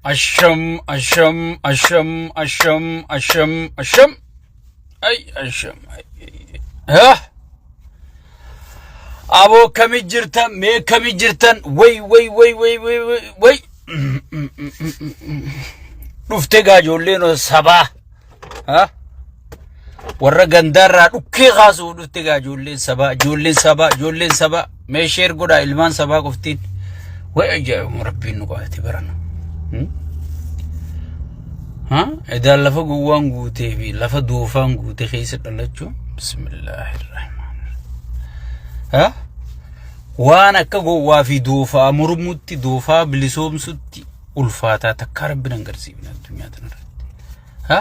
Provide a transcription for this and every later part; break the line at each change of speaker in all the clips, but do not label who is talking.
Asham, asham, asham, asham, asham, asham. Ay, asham. Ay, ay, ay. Ah! Aboo kami jirtan? Mee kami jirtan? Way, way, way, way, way, way, way. Dhufte gaa ijoolleen sabaa. Ha? Warra gandaarraa dhukkee kaasuuf dhufte gaa ijoolleen sabaa, ijoolleen sabaa, ijoolleen sabaa. Mee sheer godhaa ilmaan sabaa qoftiin. Way ajaa'ibuma rabbiin nu qabate barana. Ha? Edaan lafa gowwaan guutee fi lafa doofaan guute keessa dhalachuun bismillahirrahmanirrahim. Ha? Waan akka gowwaa fi doofaa mormutti doofaa bilisoomsutti ulfaataa takkaa rabbiin agarsiifne addunyaa tanarratti. Ha?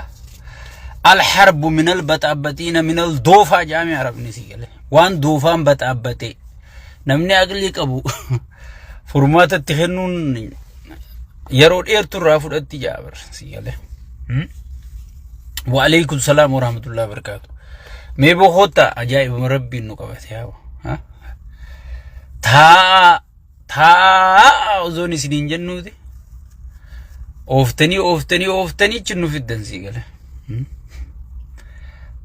Alharbu minal baxaabbaxiina minal doofaa jaame arabni si gale. Waan doofaan baxaabbate namni aqlii qabu furmaata itti kennuun yeroo dheertu irraa fudhatti jaabar si gale. Wa'alaikum salaam wa rahmatullahi wa barakaatu. Mee boqotta ajaa'ibuma rabbiin nu qabate haa. Taa Taa'aa osoon isiniin jennuuti. Ooftanii ooftanii ooftanii achi nu fiddan sii gale.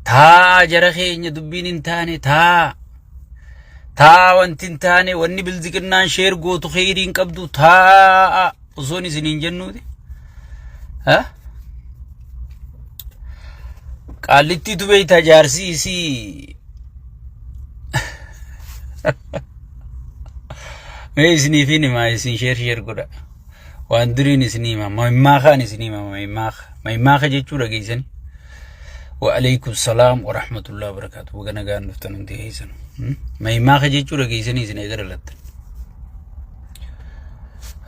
Taa'aa jara keenya dubbiin hin taane taa'aa. Taa'aa wanti hin taane wanni bilziqinnaan sheer gootu kheyrii hin qabdu taa'aa osoon isiniin jennuuti. Qaallittiitu beektaa jaarsi isii Mee isiniifin himaa isin sheer sheer godha. Waan duriin isinii hima. Maimaakaan isinii hima maimaaka. Maimaaka jechuu dhageessani. Wa alaikum salaam wa rahmatullahi wa barakaatu. Baga nagaan dhuftan hundi keessan. Maimaaka jechuu dhageessanii isin eega dhalattan.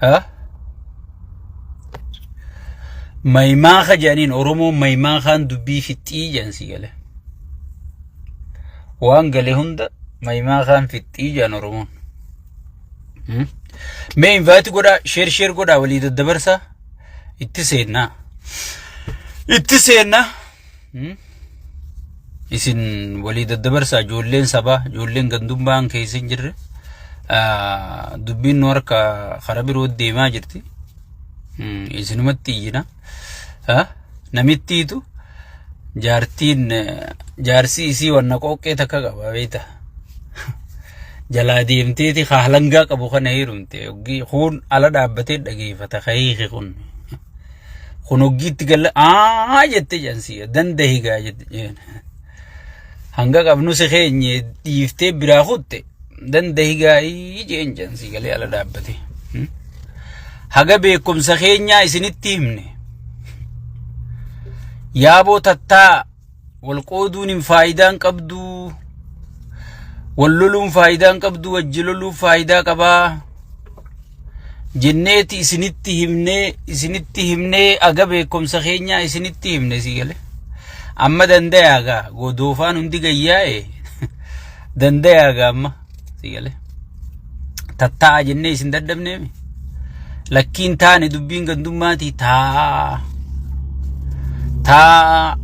Ha? Maimaaka jedhaniin Oromoon maimaakaan dubbii fixxii jedhan si gale. Waan gale hunda maimaakaan fixxii jedhan Oromoon. Mee invite godhaa sheer sheer godhaa walii daddabarsaa itti seennaa. Itti seennaa. Isin walii daddabarsaa ijoolleen sabaa ijoolleen gandummaan keessa hin jirre dubbiin nu harka karaa biroo deemaa jirti. Isinumatti iyyina. Namittiitu jaartiin jaarsi isii wanna qooqqee takka qaba beekta. Jalaa deemteeti haalangaa qabu kana heerumte. Kun ala dhaabbatee dhageeffata kahiiki kun. Kun hoggiitti galla aa jette jansi dandahi gaa jette. Hanga qabnu si keenye dhiiftee biraa kutte dandahi gaa'ii jeen jansi galee ala dhaabbate. Haga beekumsa keenyaa isinitti himne. Yaaboo tattaa wal qooduun hin faayidaan qabdu. Wal loluun faayidaan qabdu wajji loluun faayidaa qabaa. Jenneeti isinitti himnee isinitti himnee aga beekumsa keenyaa isinitti himne si gale. Amma dandayaa gaa godoofaan hundi gayyaa'e dandayaa gaa amma si gale. Tattaa'a jennee isin dadhabneemi. Lakkiin taane dubbiin gandummaatii taa'a. Taa'a.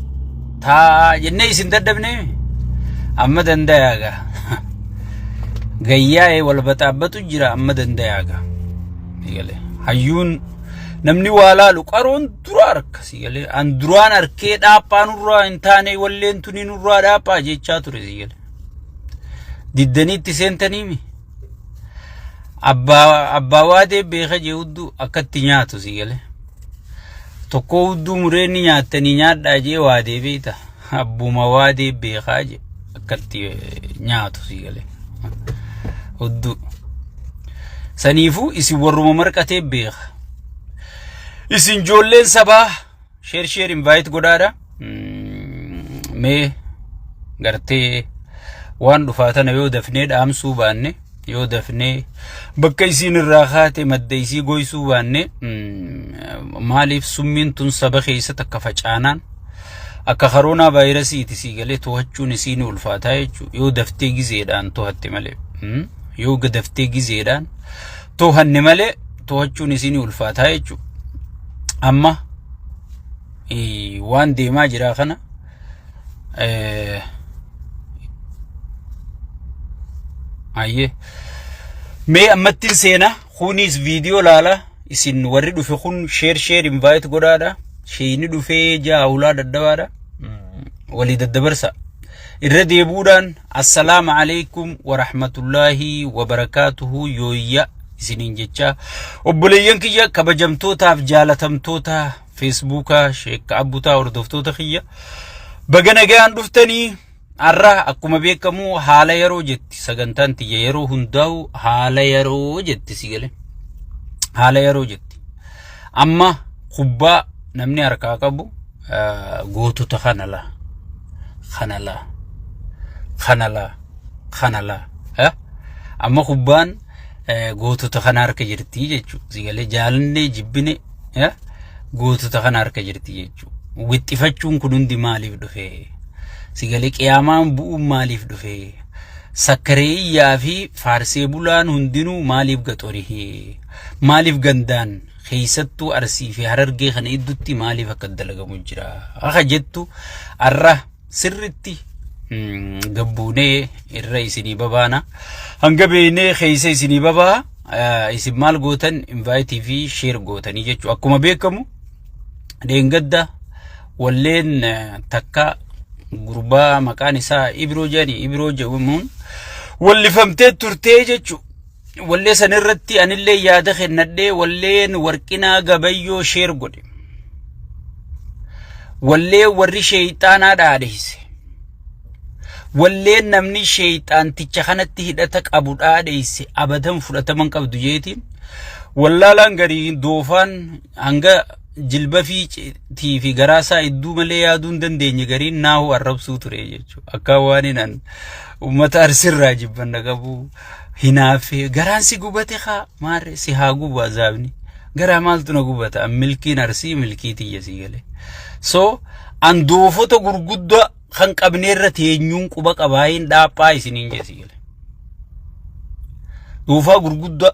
Taa'a jennee isin dadhabneemi. Amma dandayaa gaa. Gayyaa'ee wal baxaabbatu jira amma dandayaa gaa. Sigalee hayyuun namni waa laalu qaroon dura harka sigalee an duraan harkee dhaaphaa nurraa hin taane walleen tuni nurraa dhaaphaa jechaa ture sigalee. Diddanii itti seentaniimi. Abbaa abbaa waadee beeka jee hudduu akkatti nyaatu si gale. Tokkoo hudduu mureenni nyaattanii nyaadhaa jee waadee beekta. Abbuma waadee beekaa jee akkatti nyaatu si gale. Hudduu. Saniifuu isin warruma marqatee beeka. Isin ijoolleen sabaa sheer sheer invite godhaadha. Mee gartee waan dhufaa tana yoo dafnee dhaamsuu baanne yoo dafnee bakka isiin irraa kaate madda isii goysuu baanne maaliif summiin tun saba keessa takka facaanaan akka karoonaa vaayirasiiti sii galee to'achuun isii ni ulfaataa jechuudha yoo daftee gizeedhaan to'atte malee yoo daftee gizeedhaan to'anne malee to'achuun isii ni ulfaataa jechuudha amma waan deemaa jira kana ayyee mee ammattiin seena kunis viidiyoo laala Isin warri dhufe kun share share invite godhaadha. Sheeyni dhufee ja'a hulaa daddabaadha. Walii daddabarsa. Irra deebuudhaan assalaamu alaikum warahmatullaahi wabarakaatuhu yooyya isiniin jechaa obboleeyyan kiyya kabajamtootaaf jaalatamtoota feesbuukaa sheekka abbutaa hordoftoota kiyya baga nagaan dhuftanii. Har'a akkuma beekamu haala yeroo jetti sagantaan tiyya yeroo hundaa'u haala yeroo jetti si gale. Haala yeroo jetti. Amma kubbaa namni harkaa qabu gootota kana laa kana laa kana laa kana laa. Amma kubbaan gootota kana harka jirti jechuudha. Si galee jaalannee jibbine gootota kana harka jirti jechuudha. Wixxifachuun kun hundi maaliif dhufe? Si galee qiyaamaan bu'uun maaliif dhufe? Sakkareeyyaa fi faarsee bulaan hundinuu maaliif gaxorihe? Maaliif gandaan keessattuu Arsii fi Harargee kana iddutti maaliif akka dalagamu jira? Akka jettu har'a sirritti gabbuunee irra isinii babaana. Hanga beeynee keessa isinii babaa isin maal gootan invaayitii fi sheer gootanii jechuudha. Akkuma beekamu dheengadda walleen takka gurbaa maqaan isaa Ibroo jedhani Ibroo jedhamuun wallifamtee turtee jechuudha. Wallee san irratti anillee yaada kennadhee walleen Warqinaa Gabayyoo sheer godhe. Wallee warri sheeyxaanaa dhaadheesse. Walleen namni sheeyxaanticha kanatti hidhata qabu dhaadheesse abadan fudhataman qabdu jeetiin wallaalaan garii doofaan hanga jilba fi fi garaa isaa idduu malee yaaduu hin dandeenye gariin naahu arrabsuu ture jechuudha. Akka waan hinan uummata arsirraa jibbanna qabu hinaaffee garaan si gubate haa maarree si haa gubu azaabni. Garaa maaltu na gubata an milkiin arsii milkii tiyya si galee. So an doofota gurguddaa kan qabneerra teenyuun quba qabaayin dhaaphaa isiniin jee si galee. Doofaa gurguddaa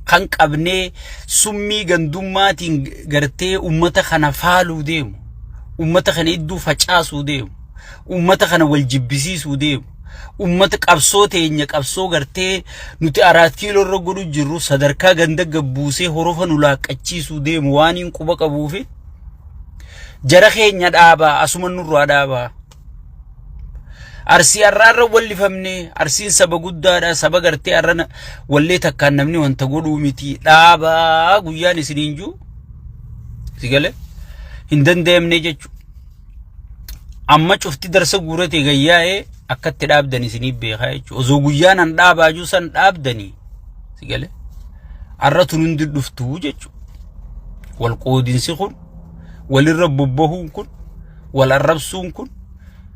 kan qabnee summii gandummaatiin gartee ummata kana faaluu deemu, ummata kana idduu facaasuu deemu, ummata kana wal jibbisiisuu deemu, ummata qabsoo teenya qabsoo gartee nuti araat kiiloo irra godhu jirru sadarkaa ganda gabbuusee horofa nu laaqqachiisuu deemu waan hin quba qabuufi jara keenya dhaabaa asuma nurraa dhaabaa. Arsii har'aarra wallifamne arsiin saba guddaadha saba gartee har'a wallee takkaan namni wanta godhuu miti dhaabaa guyyaan isiniin jiru si galee hin danda'amne jechuudha. Amma cufti darsa guurate gayyaa'ee akkatti dhaabdan isiniif beekaa jechuudha. Osoo guyyaan an dhaabaa jiru san dhaabdanii si galee har'a tun hundi dhuftuu jechuudha. Wal qoodinsi kun walirra bobbahuun kun wal arrabsuun kun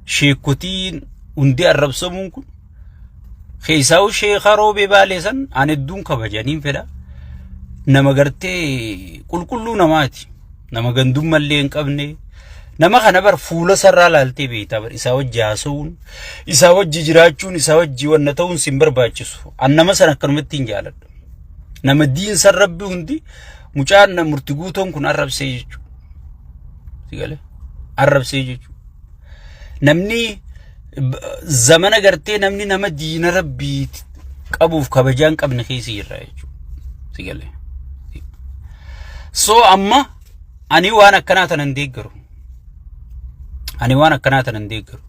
sheekotiin hundi arrabsamuun kun keessaa'u sheeka roobee baalee san an hedduun kabajaniin fedha. Nama gartee qulqulluu namaati. Nama gandummallee hin qabne. Nama kana bar fuula sarraa laaltee beektaa bar isaa wajji haasa'uun isaa wajji jiraachuun isaa wajji wanna ta'uun sin barbaachisu. An nama sana akkanumatti hin jaaladhu. Nama diinsan rabbi hundi mucaan murti guutoon kun arrabsee jechuudha. Si galee? Arrabsee jechuudha. Namni zamana gartee namni nama diina rabbii qabuuf kabajaa hin qabne keessa jirra jechuudha. Si galee? So amma ani waan akkanaa tanan deeggaru. Ani waan akkanaa tanan deeggaru.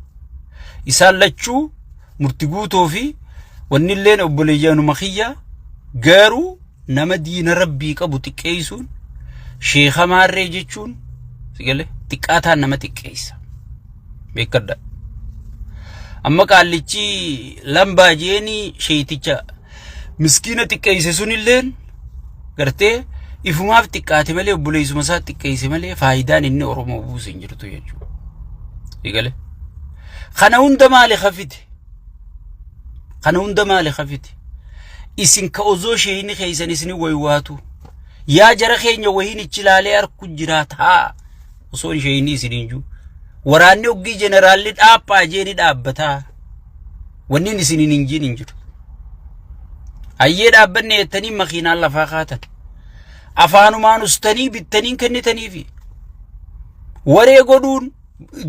Isaan lachuu murti guutoo fi wanni illeen obboleeyyanuma kiyya garuu nama diina rabbii qabu xiqqeessuun sheeka maarree jechuun si galee xiqqaataan nama xiqqeessa beekadha. Amma qaallichi lambaa jeeni sheeyticha miskiina xiqqeesse sunilleen gartee ifumaaf xiqqaate malee obboleessuma isaa xiqqeesse malee faayidaan inni Oromoo buuse hin jirtu jechuudha. Si galee kana hunda maali hafite? Kana hunda maali hafite? Isin ka osoo sheeyni keessan isin waywaatu. Yaa jara keenya wahiin ichi laalee arku jira taa. Osoo sheeyni isin hin jiru. Waraanni oggii jeneraalli dhaaphaa jeeni dhaabbataa. Wanni isin hin jiin hin jiru. Hayyee dhaabbanne jettanii makiinaan lafaa kaatan. Afaanumaan ustanii bittanii kennitaniifi. Waree godhuun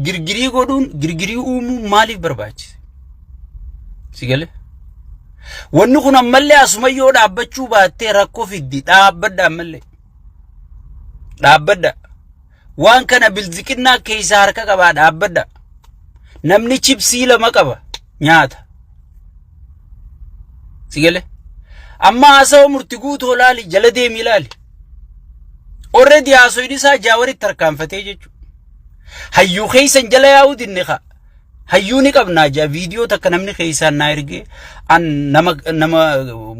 girgirii godhuun girgirii uumuun maaliif barbaachise? Si galee? Wanni kun ammallee asuma yoo dhaabbachuu baattee rakkoo fiddi dhaabbadha ammallee. Dhaabbadha. Waan kana bilziqinnaa keessaa harka qabaa dhaabbadha. Namni chipsii lama qaba nyaata. Si galee? Amma haasawa murti guutoo laali jala deemi laali. Already haasoyni isaa jaawaritti tarkaanfatee jechuudha. Hayyuu keessan jala yaa'uu dinne kaa. Hayyuu ni qabnaa jaa viidiyoo takka namni keessaan naa ergee an nama nama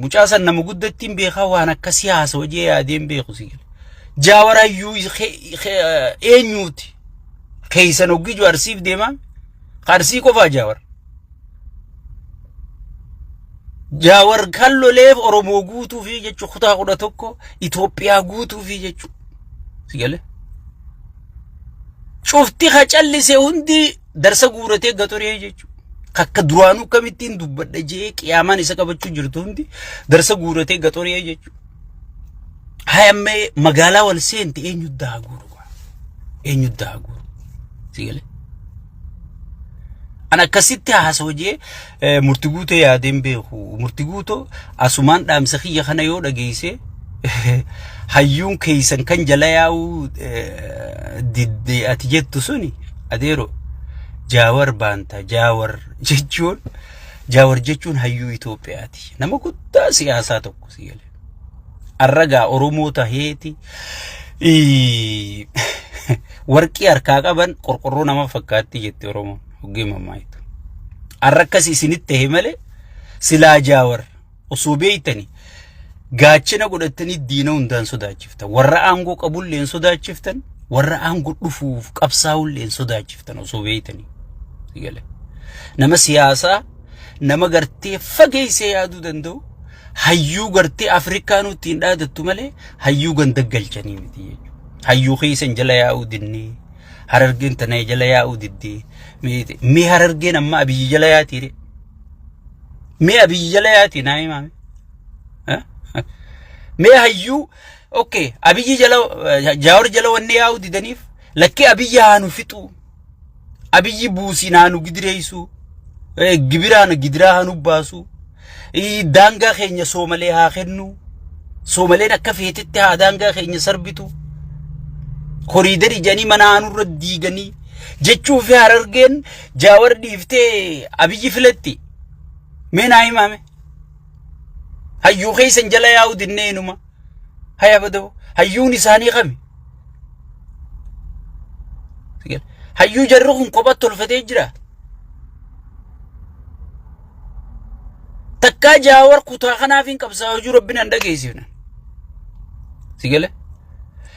mucaa san nama guddattiin beekaa waan akkasii haasawa jee yaadeen beeku si gale. Jaawar hayyuu eenyuuti? Keessan hoggii jiru arsiif deemaa? Arsii qofaa jaawar. Jaawar kan loleef Oromoo guutuufi jechuun kutaa 11 Itoophiyaa guutuufi jechuudha. Si gale? Cufti ka callise hundi darsa guuratee gaxoree jechuudha. Akka duraanuu kamittiin dubbadha jee qiyaamaan isa qabachuu jirtu hundi darsa guuratee gaxoree jechuudha. Hayammee magaalaa wal seente eenyu daa guuru? Eenyu daa guuru? Si gale? An akkasitti haasawa jee murti guutoo yaadeen beeku. Murti guutoo asumaan dhaamsa kiyya kana yoo dhageesse hayyuun keessan kan jala yaa'uu didde ati jettu suni adeero jaawar baanta jaawar jechuun jaawar jechuun hayyuu Itoophiyaati. Nama guddaa siyaasaa tokko si galee. Arragaa Oromoo taheeti warqii harkaa qaban qorqorroo nama fakkaatti jetti Oromoon hoggii mammaayitu. Arra akkas isinitti tahe malee silaa jaawar osoo beeytani gaachana godhattanii diina hundaan sodaachiftan. Warra aangoo qabullee hin sodaachiftan, warra aangoo dhufuuf qabsaa'ullee hin sodaachiftan osoo beeytanii. Nama siyaasaa nama gartee fageessee yaaduu danda'u hayyuu gartee Afrikaanuu ittiin dhaadattu malee hayyuu ganda galchanii miti jechuudha. Hayyuu keessan jala yaa'uu dinnee harargeen tana jala yaa'uu diddee mee harargeen amma abiyyi jala yaatii ree? Mee abiyyi jala yaatii naa himaame? Mee hayyuu okay abiyyi jala jaawar jala wanni yaa'uu didaniif lakkee abiyyi haa nu fixuu. Abiyyi buusiin haa nu gidireessu, gibiraan gidiraa haa nu baasu, daangaa keenya soomalee haa kennu, soomaleen akka feetetti haa daangaa keenya sarbitu, koriidarii jedhanii mana haa nurra diiganii jechuu fi harargeen jaawar dhiiftee abiyyi filatti. Mee naa himaame. Hayyuu keessan jala yaa'u dinnee inuma. Haya badoo hayyuun isaanii kami? Hayyuu jarri kun kophatti tolfatee jira. Takkaa jaawar kutaa kanaaf hin qabsaa'u jiru rabbi nan dhageessifna. Si gale?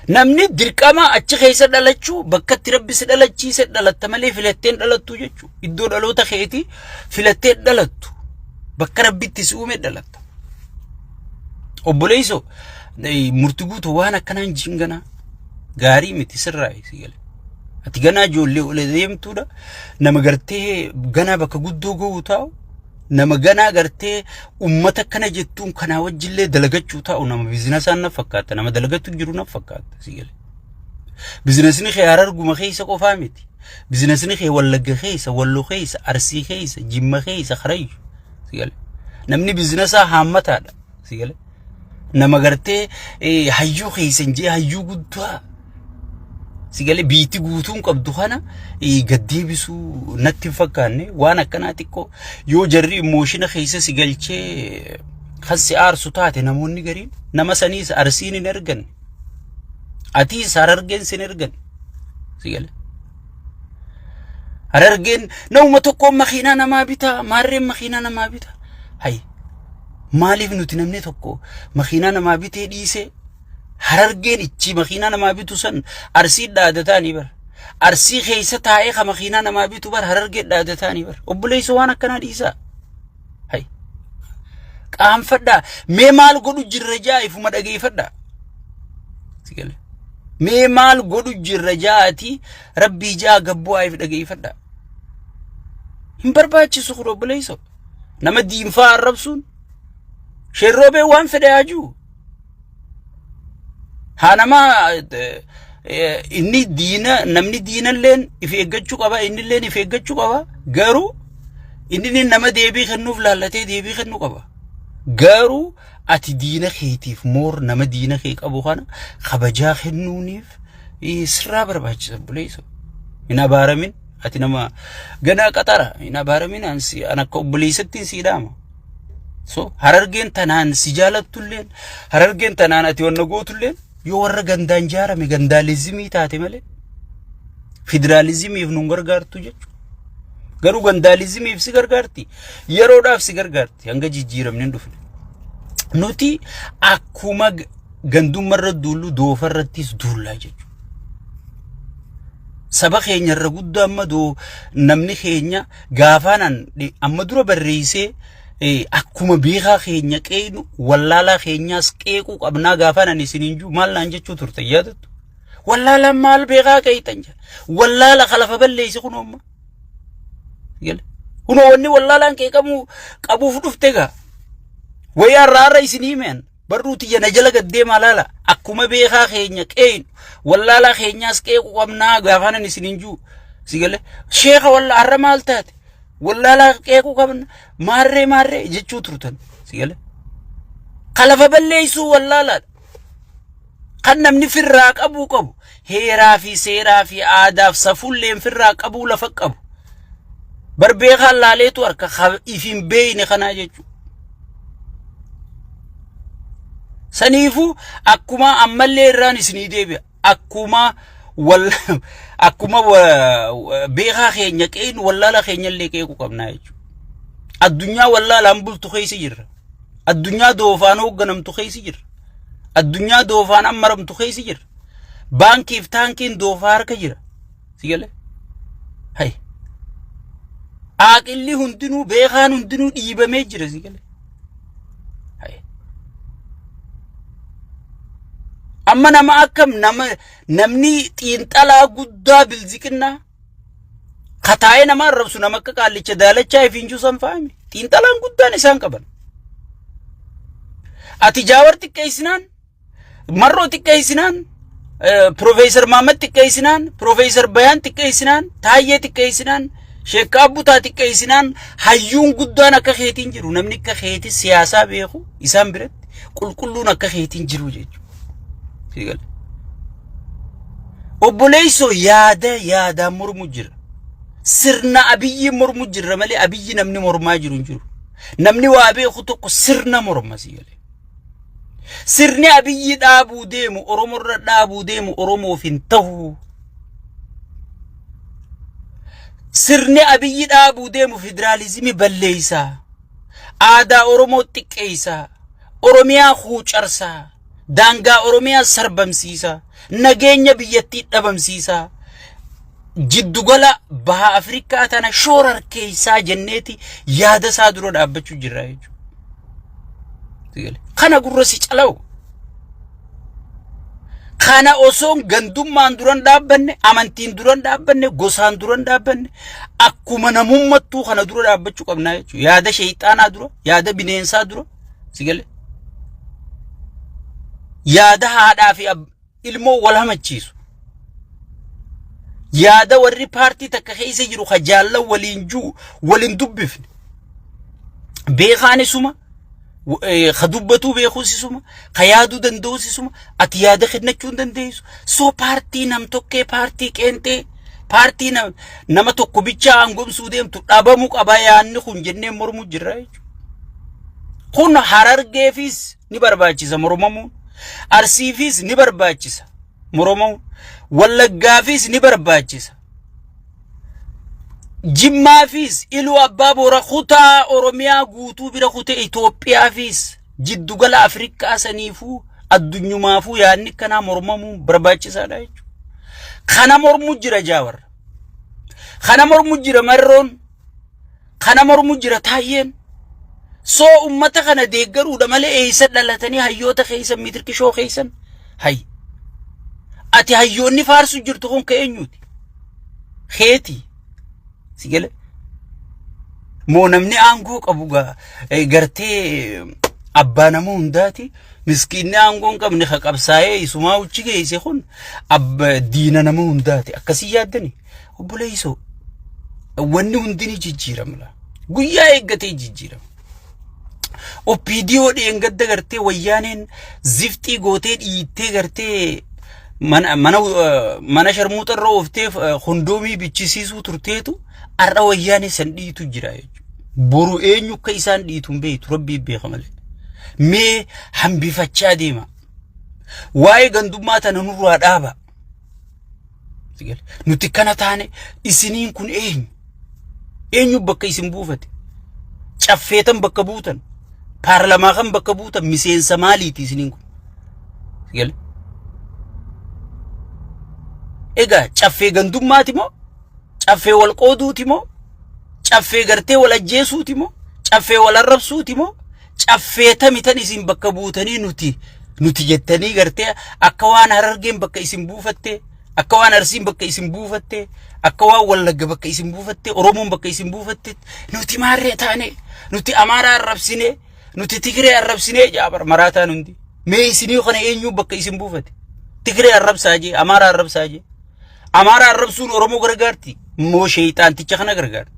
Namni dirqama achi keessa dhalachuu bakka itti rabbi si dhalachiise dhalatta malee filatteen dhalattu jechuudha. Iddoo dhaloota keetii filattee dhalattu. Bakka rabbi itti si uume dhalatta. Obboleessoo murti guutuu waan akkanaan jiin ganaa gaarii miti sirraa si gale. Ati ganaa ijoollee ol deemtuudha. Nama gartee ganaa bakka guddoo ga'u taa'u. Nama ganaa gartee ummata akkana jettuun kanaa wajjillee dalagachuu taa'u nama biizinasaan na fakkaata. Nama dalagatu jiru na fakkaata si gale. Biizinasni kee hararguma keessa qofaa miti. Biizinasni kee Wallagga keessa, Wallo keessa, Arsii keessa, Jimma keessa, Karayyu. Si gale. Namni biizinasaa haammataadha. Si gale. Nama gartee hayyuu keessan jee hayyuu guddaa si gale biitti guutuun qabdu kana gad deebisuu natti hin fakkaanne waan akkanaa xiqqoo yoo jarri imooshina keessa si galchee kan si aarsu taate namoonni gariin nama saniis arsiin hin ergan atiis harargeen sin ergan si gale. Harargeen nama tokkoon makiinaa namaa bitaa maarreen makiinaa namaa bitaa hay maaliif nuti namni tokko makiinaa namaa bitee dhiisee harargeen ichi makiinaa namaa bitu san arsii dhaadataanii bara arsii keessa taa'ee ka makiinaa namaa bitu bara harargee dhaadataanii bara obboleessa waan akkanaa dhiisaa hay qaanfadhaa mee maal godhu jirra jaa ifuma dhageeffadhaa si galee mee maal godhu jirra jaati rabbii jaa gabbuu if dhageeffadhaa hin barbaachisu kun obboleessoo nama diinfaa arrabsuun sheerroobee waan fedhe haa jiru haa nama inni diina namni diinalleen if eeggachuu qaba innilleen if eeggachuu qaba garuu inni nama deebii kennuuf laallatee deebii kennuu qaba. Garuu ati diina keetiif moor nama diina kee qabu kana kabajaa kennuuniif sirraa barbaachisa obboleessa. Hin abaaramin ati nama ganaa qaxara hin abaaramin an akka obboleessatti sii dhaama. So harargeen tanaan si jaalattulleen harargeen tanaan ati wanna gootulleen yoo warra gandaan jaarame gandaalizimii taate malee federaalizimiif nun gargaartu jechuudha. Garuu gandaalizimiif si gargaarti. Yeroodhaaf si gargaarti hanga jijjiiramni hin dhufne. Nuti akkuma gandummarra duullu doofarrattis duullaa jechuudha. Saba keenya irra guddaa amma doo namni keenya gaafaan amma dura barreessee akkuma beekaa keenya qeeynu wallaalaa keenyaas qeequu qabnaa gaafaan ani isiniin jiru maal naan jechuu turte yaadattu. Wallaalaan maal beekaa qeeyxan jedha. Wallaala kalafa balleessi kunoo amma. Gale. Kunoo wanni wallaalaan qeeqamuu qabuuf dhufte gaa. Wayyaa irraa har'a isin himeen barruu tiyya na jala gad deemaa laala. Akkuma beekaa keenya qeeynu wallaalaa keenyaas qeequu qabnaa gaafaan ani isiniin jiru. Si gale. Sheeka walla har'a maal taate? Wallaalaa qeequu qabna maarree maarree jechuu turtan. Si gale. Kalafa balleessuu wallaalaadha. Kan namni firraa qabuu qabu heeraa fi seeraa fi aadaaf safuulleen firraa qabuu lafa qabu. Bar beekaan laaleetu harka if hin beeyne kanaa jechuudha. Saniifuu akkuma ammallee irraan isinii deebi'a. Akkuma wal akkuma beekaa keenya qeeynu wallaala keenya illee qeequu qabnaa jechuudha. Addunyaa wallaalaan bultu keessa jirra. Addunyaa doofaan hoogganamtu keessa jirra. Addunyaa doofaan ammaramtu keessa jirra. Baankiif taankiin doofaa harka jira. Si galee? Hay. Aaqilli hundinuu beekaan hundinuu dhiibamee jira si galee? Hay. Amma nama akkam nama namni xiinxalaa guddaa bilziqinnaa kataa'ee nama arrabsu nama akka qaallicha daalachaa ifiinjuu san fa'ame xiinxalaan guddaan isaan qaban. Ati jaawar xiqqeessinaan marroo xiqqeessinaan Profeesar Mahammad xiqqeessinaan Profeesar Bayaan xiqqeessinaan Taayyee xiqqeessinaan Sheekkaa Butaa xiqqeessinaan hayyuun guddaan akka keetiin jiru namni akka keetii siyaasaa beeku isaan biratti qulqulluun akka keetiin jiru jechuudha. Obboleessoo yaada yaadaan mormu jira. Sirna abiyyi mormu jirra malee abiyyi namni mormaa jiru hin jiru. Namni waa beeku tokko sirna morma si galee. Sirni abiyyi dhaabuu deemu Oromorra dhaabuu deemu Oromoof hin tahu. Sirni abiyyi dhaabuu deemu federaalizimii balleessaa. Aadaa Oromoo xiqqeessaa. Oromiyaa huucarsaa. Daangaa Oromiyaa sarbamsiisaa. Nageenya biyyattii dhabamsiisaa. Jiddugala baha Afrikaa tana shoorarkeessaa jenneeti yaada isaa dura dhaabbachuu jirra jechuudha. Kana gurra si calawu. Kana osoon gandummaan duran dhaabbanne, amantiin duran dhaabbanne, gosaan duran dhaabbanne, akkuma namummattuu kana dura dhaabbachuu qabnaa jechuudha. Yaada sheeyxaanaa dura, yaada bineensaa dura, si galee. Yaada haadhaa fi ilmoo wal hamachiisu. Yaada warri paartii takka keessa jiru ka jaallan waliin jiru waliin dubbifne. Beekaan isuma, ka dubbatuu beekuus isuma, ka yaaduu danda'us isuma, ati yaada kennachuu hin dandeessu. So paartii nam tokkee, paartii qeenxee, paartii nama tokko bichaa aangomsuu deemtu dhabamuu qaba yaadni kun jennee mormuu jirra jechuudha. Kun harargeefis ni barbaachisa mormamuun. Arsiifis ni barbaachisa mormamuun. Wallaggaafis ni barbaachisa. Jimmaafis Iluu Abbaa Boora kutaa Oromiyaa guutuu bira kutee Itoophiyaafis jiddugala Afrikaa saniifuu addunyumaafuu yaadni kanaa mormamuun barbaachisaadha jechuudha. Kana mormu jira Jaawar. Kana mormu jira Marroon. Kana mormu jira Taayyeen. Soo ummata kana deeggaruudha malee eessa dhalatanii hayyoota keessan mitirkishoo keessan hay. Ati hayyoonni faarsu jirtu kun ka eenyuti? Keeti. Si gale? Moo namni aangoo qabu gartee abbaa nama hundaati. Miskiinni aangoo hin qabne ka qabsaa'ee isumaa uchi geesse kun diina nama hundaati. Akkasii yaaddani? Obboleessoo wanni hundi ni jijjiirama. Guyyaa eeggatee jijjiirama. OPDO dheengadda gartee wayyaaneen zifxii gootee dhiittee gartee mana mana mana sharmuuxa irra ooftee kondoomii bichisiisuu turteetu har'a wayyaanee san dhiitu jira jechuudha. Boru eenyu akka isaan dhiitu hin beektu rabbii beeka malee. Mee hambifachaa deema. Waa'ee gandummaa tana nurraa dhaaba. Nuti kana taane isiniin kun eenyu? Eenyu bakka isin buufate? Caffeetan bakka buutan? Paarlamaa kan bakka buutan miseensa maaliiti isiniin kun? Sigale. Egaa caffee gandummaati moo? Caffee wal qooduuti moo? Caffee gartee wal ajjeesuuti moo? Caffee wal arrabsuuti moo? Caffee tami tan isin bakka buutanii nuti nuti jettanii gartee akka waan harargeen bakka isin buufattee akka waan arsiin bakka isin buufattee akka waan wallagga bakka isin buufattee oromoon bakka isin buufatte nuti maarree taane nuti amaaraa arrabsinee nuti tigiree arrabsinee jaabar maraataan hundi mee isinii kana eenyuu bakka isin buufate tigiree arrabsaa jee amaaraa arrabsaa jee amaaraa arrabsuun oromoo gargaarti moo sheeyxaanticha kana gargaarti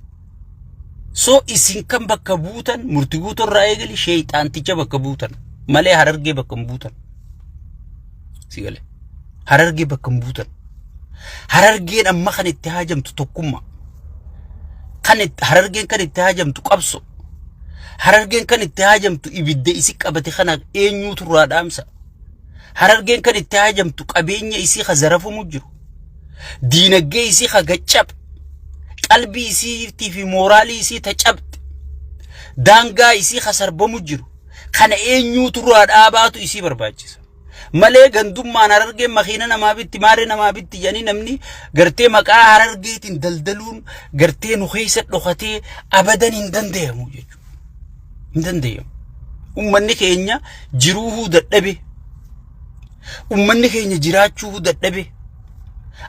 So isin kan bakka buutan murti guutuu irraa eegali sheeyxaanticha bakka buutan malee harargee bakka hin buutan. Si galee harargee bakka hin buutan. Harargeen amma kan itti haajamtu tokkummaa. Kan itti harargeen kan itti haajamtu qabso. Harargeen kan itti haajamtu ibidda isi qabate kana eenyuutu irraa dhaamsa. Harargeen kan itti haajamtu qabeenya isii ka zarafamu jiru. Diinagdee isii ka gaccabe. Qalbii isiitii fi mooraalii isii ta cabxe. Daangaa isii ka sarbamu jiru. Kana eenyuutu irraa dhaabaatu isii barbaachisa. Malee gandummaan harargeen makiina namaa bitti maarree namaa bitti jedhanii namni gartee maqaa harargeetiin daldaluun gartee nu keessa dhokatee abadan hin danda'amu jechuudha. Hin danda'amu. Uummanni keenya jiruuhuu dadhabe. Uummanni keenya jiraachuuhuu dadhabe.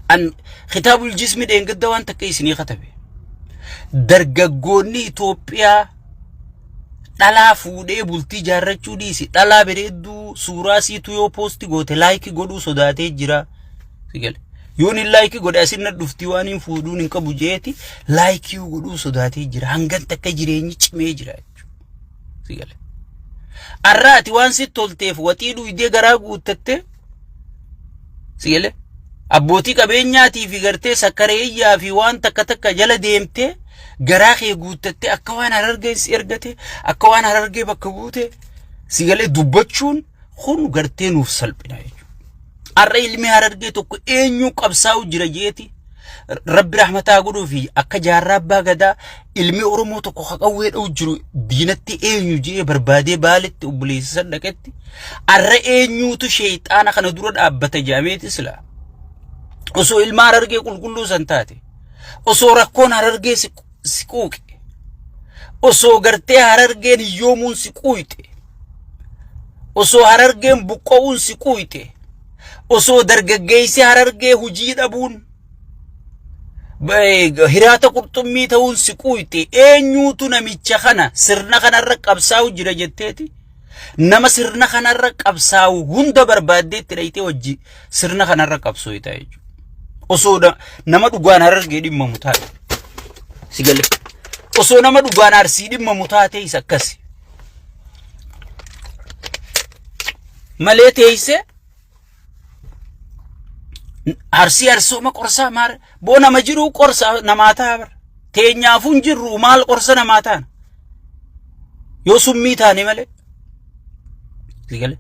An kitaabul jismi dheengadda waan takka isinii katabe. Dargaggoonni Itoophiyaa dhalaa fuudhee bultii jaarrachuu dhiisi dhalaa bareedduu suuraa siitu yoo poosti goote like godhuu sodaatee jira. Si gale. Yoon hin like godhe asin na dhufti waan hin fuudhuun hin qabu jeeti like godhuu sodaatee jira. Hangan takka jireenyi cimee jira jechuudha. Si gale. Arraa ati waan sitti tolteef waxii dhuydee garaa guuttattee si gale. Abbootii qabeenyaatii fi gartee sakkareeyyaa fi waan takka takka jala deemtee garaa kee guuttattee akka waan harargeen si ergate akka waan harargee bakka buute si galee dubbachuun kun gartee nuuf salphina jechuudha. Har'a ilmi harargee tokko eenyu qabsaa'u jira jeeti rabbi rahmataa godhuu fi akka jaarraa abbaa gadaa ilmi Oromoo tokko haqawwee dha'u jiru diinatti eenyu jee barbaadee baaletti obboleessa san dhaqetti har'a eenyuutu sheeyxaana kana dura dhaabbata jedhameeti sila osoo ilma harargee qulqulluu san taate osoo rakkoon harargee si si quuqe osoo gartee harargeen hiyyoomuun si quuyxe osoo harargeen buqqa'uun si quuyxe osoo dargaggeessi harargee hujii dhabuun hiraata qurxummii ta'uun si quuyxe eenyuutu namicha kana sirna kanarra qabsaa'u jira jetteeti nama sirna kanarra qabsaa'u hunda barbaaddeetti dhayxee wajji sirna kanarra qabsooyta jechuudha. Osoo nama dhugaan harargee dhimmamu taate. Si gale. Osoo nama dhugaan arsii dhimmamu taate isa akkasi. Malee teessee arsii arsooma qorsaa maal boo nama jiruu qorsa namaa ta'a bara. Teenyaafuu hin jirru maal qorsa namaa taana. Yoo summii taane malee. Si gale.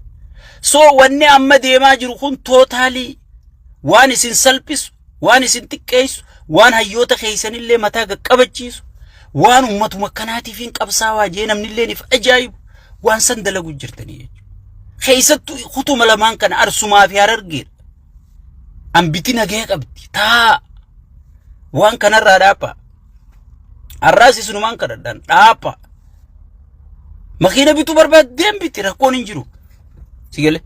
So wanni amma deemaa jiru kun totally waan isin salphisu, waan isin xiqqeessu, waan hayyoota keessanillee mataa qaqqabachiisu, waan ummatuma akkanaatiif hin qabsaawaa jee namnillee if ajaa'ibu waan san dalagu jirtanii jechuudha. Keessattuu kutuma lamaan kana arsumaa fi harargeedha. Ambiti nagaya qabdi. Taa waan kanarraa dhaaphaa. Har'aas isinumaan kadhadhaan dhaaphaa. Makiina bituu barbaaddeen biti rakkoon hin jiru. Si galee.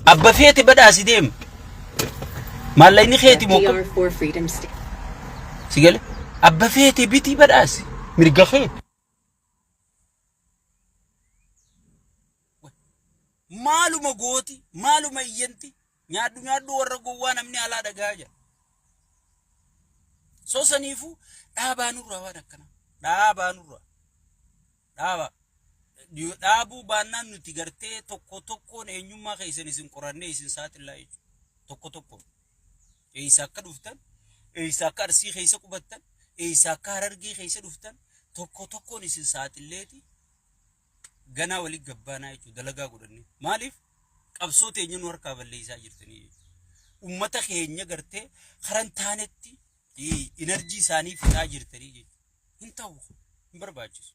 Abba feete badhaasi deema. Maallaqni keeti moo akkam?
DR4 Freedom State.
Si galee. Abba feete bitii badhaasi. Mirga keeti. Maaluma gooti maaluma iyyanti nyaadhu nyaadhu warra gowwaa namni alaa dhagaa jira. So saniifuu dhaabaa nurraa waan akkanaa dhaabaa nurraa. Dhaaba. Dhaabuu baannaan nuti gartee tokko tokkoon eenyummaa keessan isin qorannee isin saaxillaa jechuudha. Tokko tokkoon. Eessa akka dhuftan, eessa akka Arsii keessa qubattan, eessa akka Harargee keessa dhuftan tokko tokkoon isin saaxilleeti ganaa walitti gabbaanaa jechuudha dalagaa godhannee. Maaliif qabsoo teenya nu harkaa balleessaa jirtanii jechuudha. Uummata keenya gartee karan taanetti inerjii isaanii fixaa jirtanii jechuudha. Hin ta'u, hin barbaachisu.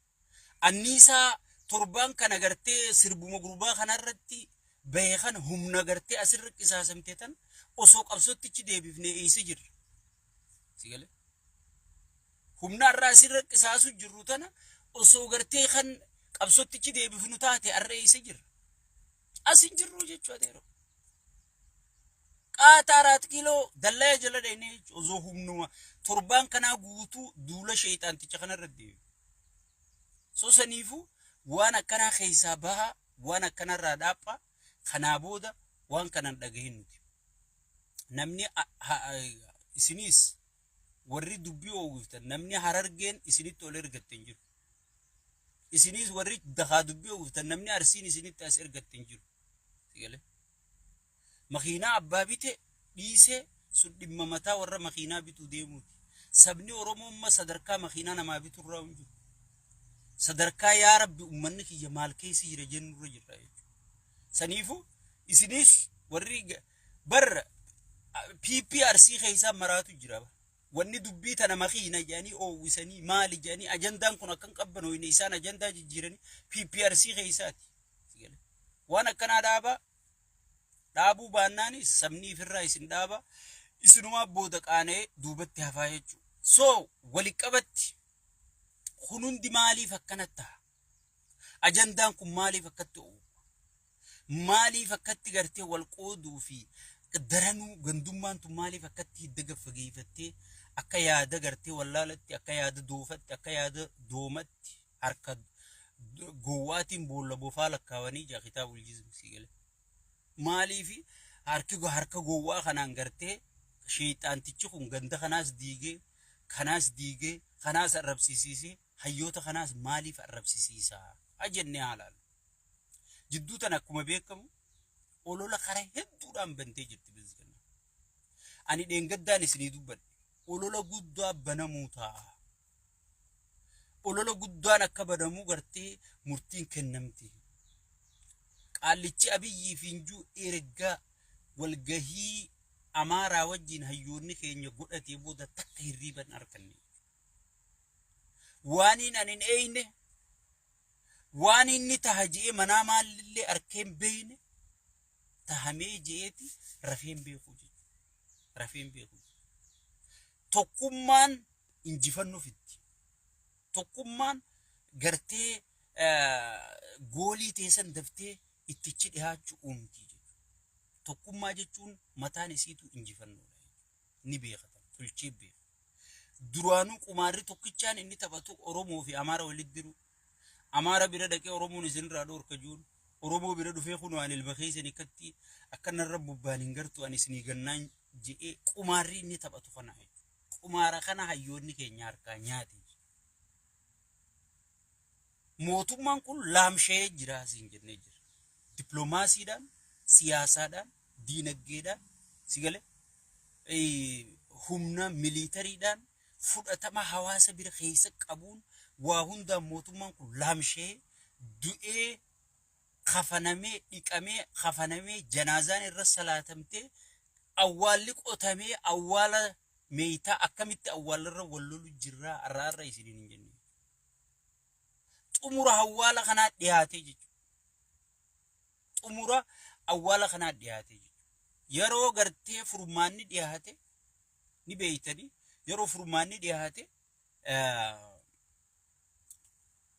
Anniisaa torbaan kana gartee sirbuma gurbaa kanarratti bahe kana humna gartee asirra qisaasamte tan osoo qabsottichi deebifnee eessa jirra? Si galee? Humna har'a asirra qisaasu jirru tana osoo gartee kan qabsottichi deebifnu taate har'a eessa jirra? As hin jirru jechuu adeero. Qaata araat kiiloo dallaya jala dhaynee jechuudha. Osoo humnuma torbaan kanaa guutuu duula sheexaanticha kanarra deemu. So saniifuu waan akkanaa keessaa bahaa, waan akkanarraa dhaaphaa, kanaa booda waan kanan dhagahin nuti. Namni isiniis warri dubbii oowwiftan namni Harargeen isinitti ol ergatte hin jiru. Isiniis warri dakaa dubbii oowwiftan namni Arsiin isinitti as ergatte hin jiru. Sigalee. Makiinaa abbaa bite dhiisee sun dhimma mataa warra makiinaa bituu deemuuti. Sabni Oromoo amma sadarkaa makiinaa namaa biturraa hin jiru. Sadarkaa yaa Rabbi uummanni kiyya maal keessa jira jennurra jirra jechuudha. Saniifuu isiniis warri bar PP Arsii keessaa maraatu jira. Wanni dubbii tana makiina jedhanii oowwisanii maali jedhanii ajandaan kun akka hin qabbanooyne isaan ajandaa jijjiiranii PP Arsii keessaati. Waan akkanaa dhaabaa dhaabuu baannaanis sabni ifirraa isin dhaaba isinumaa booda qaana'ee duubatti hafaa jechuudha. So waliqabatti kun hundi maaliif akkana ta'a? Ajandaan kun maaliif akkatti oolu? Maaliif akkatti gartee wal qooduu fi daranuu gandummaan tun maaliif akkatti hidda gad fageeffattee akka yaada gartee wallaalatti, akka yaada doofatti, akka yaada doomatti harka gowwaatiin boolla bofaa lakkaawanii jaa kitaabul jizm sii gale. Maaliif harki harka gowwaa kanaan gartee sheexaantichi kun ganda kanaas diigee kanaas diigee kanaas arrabsisiisee hayyoota kanaas maaliif arrabsisiisaa jennee haa laallu. Jidduu tana akkuma beekamu olola karaa hedduudhaan bantee jirti biltsiginnaan. Ani dheengaddaan isinii dubbadhe olola guddaa banamuu ta'a. Olola guddaan akka banamu gartee murtiin kennamti. Qaallichi Abiyyii fi Injuu erga walgahii Amaaraa wajjin hayyoonni keenya godhatee booda takka hirriiba hin arganne. Waaniin ani hin eeyne, waan inni taha je'ee manaa maallillee arkee hin beeyne tahamee je'eeti rafee hin beeku jechuudha. Rafee hin beeku. Tokkummaan injifannoo fiddi. Tokkummaan gartee goolii teessan daftee ittichi dhihaachuu uumti jechuudha. Tokkummaa jechuun mataan isiitu injifannoodha jechuudha. Ni beekatan, tolchee beeka. Duraanuu qumaarri tokkichaan inni taphatu Oromoo fi Amaara walitti diru. Amaara bira dhaqee Oromoon isinirraa dhoorka juun. Oromoo bira dhufee kunoo ani ilma keessan akkatti akka narra bobbaan hin gartu ani isinii gannaan je'ee qumaarri inni taphatu kana jechuudha. Qumaara kana hayyoonni keenya harkaa nyaate. Mootummaan kun laamsha'ee jira siin jennee jira. Dippiloomaasiidhaan, siyaasaadhaan, diinagdeedhaan, si galee humna miliitariidhaan fudhatama hawaasa bira keessa qabuun waa hundaan mootummaan kun laamsha'ee du'ee kafanamee dhiqamee kafanamee janaazaan irra salaatamtee awwaalli qotamee awwaala meeytaa akkamitti awwaalarra wal lolu jirraa har'a har'a isiniin hin jenne. Xumura awwaala kanaa dhiyaatee jechuudha. Xumura awwaala kanaa dhiyaatee jechuudha. Yeroo gartee furmaanni dhiyaate ni beeytanii yeroo furmaanni dhiyaate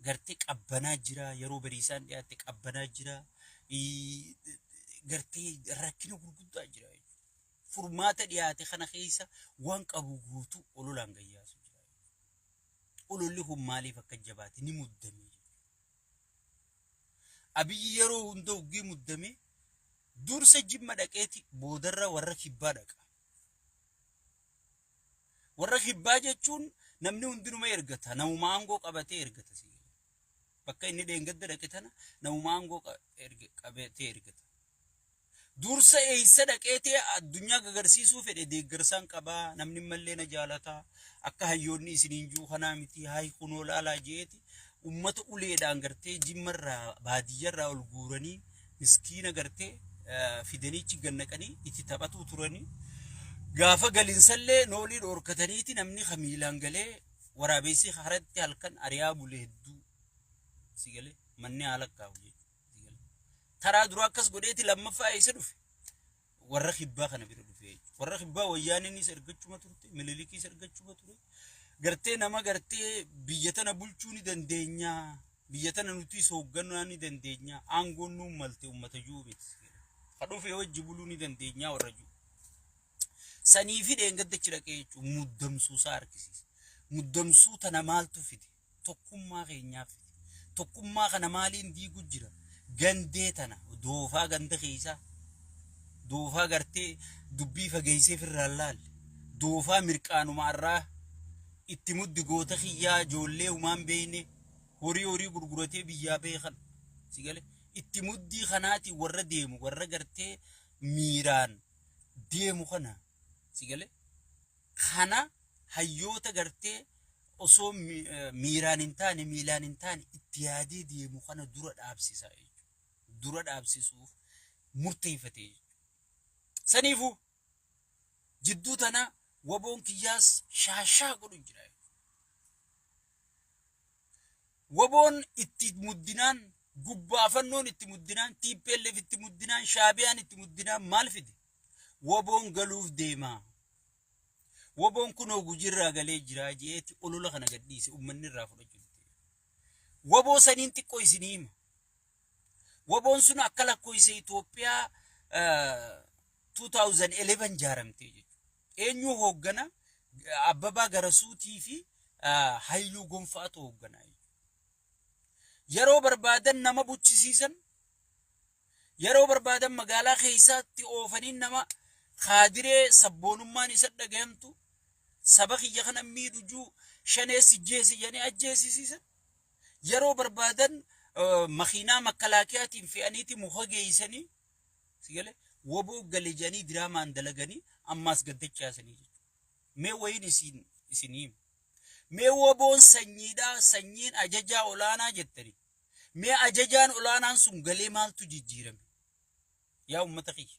gartee qabbanaa jira yeroo bariisaan dhiyaatte qabbanaa jira gartee rakkina gurguddaa jira jechuudha. Furmaata dhiyaate kana keessa waan qabu guutuu ololaan gayyaasu jira. Ololli kun maaliif akka jabaate ni muddame jechuudha. Abiyyi yeroo hunda uggii muddame dursa Jimma dhaqeeti boodarra warra kibbaa dhaqa. Warra kibbaa jechuun namni hundinuma ergata. Namuma aangoo qabatee ergata. Bakka inni dheengadda dhaqe tana namuma aangoo qabatee ergata. Dursa eessa dhaqeetee addunyaa gagarsiisuu fedhe deeggarsaan qabaa namni mallee na jaalataa akka hayyoonni isiniin jiru kanaa miti hayi kunoo laalaa jeeti ummata uleedhaan gartee jimmarraa baadiyyarraa ol guuranii miskiina gartee fidaniichi gannaqanii itti taphatuu turanii gaafa galinsallee noolii dhoorkataniiti namni kamiilaan galee waraabessi haratti halkan ari'aa bule hedduu si galee manni haala kaa'u jechuudha. Taraa dura akkas godheeti lammaffaa eessa dhufe? Warra kibbaa kana bira dhufe jechuudha. Warra kibbaa wayyaaneenis ergachuma turte, mililikiis ergachuma ture. Gartee nama gartee biyya tana bulchuu ni dandeenya. Biyya tana nutis hoogganuu ni dandeenya. Aangoon nuun malte uummata jiru miti. Ka dhufe wajji buluu ni dandeenya warra jiru. Sanii fi dheengaddachi dhaqee jechuudha. Muddamsuu isaa argisiisa. Muddamsuu tana maaltu fide? Tokkummaa keenyaa fide. Tokkummaa kana maaliin diigu jira? Gandee tana doofaa ganda keessaa doofaa gartee dubbii fageessee firraan laalle doofaa mirqaanuma irraa itti muddi goota kiyyaa ijoollee humaan beeyne horii horii gurguratee biyyaa beekan si gale itti muddii kanaatiin warra deemu warra gartee miiraan deemu kana si gale kana hayyoota gartee osoo miiraan hin taane miilaan hin taane itti yaadee deemu kana dura dhaabsisa jechuudha. Dura dhaabsisuuf murteeffate jechuudha. Saniifuu jidduu tana waboon kiyyaas shaashaa godhu jira jechuudha. Waboon itti muddinaan gubbaafannoon itti muddinaan TPLF itti muddinaan Shaabiyaan itti muddinaan maal fide? Waboon galuuf deema. Waboon kunoo Gujiirraa galee jira jeeti olola kana gadhiise uummanni irraa fudhachuu dide. Waboo saniin xiqqoo isinii hima. Waboon sun akka lakkoofsa Itoophiyaa 2011 jaaramtee jechuudha. Eenyu hooggana? Abbabaa Garasuutii fi Hayluu Gonfaatu hoogganaa jechuudha. Yeroo barbaadan nama buchisiisan, yeroo barbaadan magaalaa keessaatti oofanii nama kaadiree sabboonummaan isa dhagayamtu saba kiyya kana miidhu juu shanee sijjeesi jedhanii ajjeesisiisan. Yeroo barbaadan makiinaa makkalaakiyaatiin fe'aniiti muka geessanii sigale waboo gale jedhanii diraamaan dalaganii ammaas gaddachaasanii jechuudha. Mee wayiin isin isinii hima. Mee waboon sanyiidhaa sanyiin ajajaa olaanaa jettanii. Mee ajajaan olaanaan sun galee maaltu jijjiirame? Yaa uummata kiyya.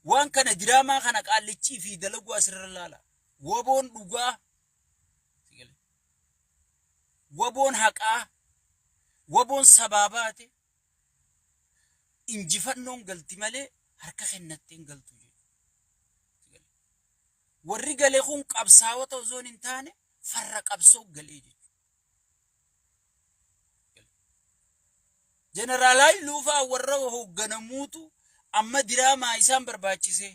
Waan kana diraamaa kana qaallichii fi dalaguu asirra laala. Waboon dhugaa. Waboon haqaa. Waboon sabaa baate. Injifannoon galti malee harka kennattee hin galtu jechuudha. Warri gale kun qabsaa'ota osoo hin taane farra qabsoo galee jechuudha. Jeneraal Haayiluu fa'aa warra hoogganamuutu amma diraamaa isaan barbaachise.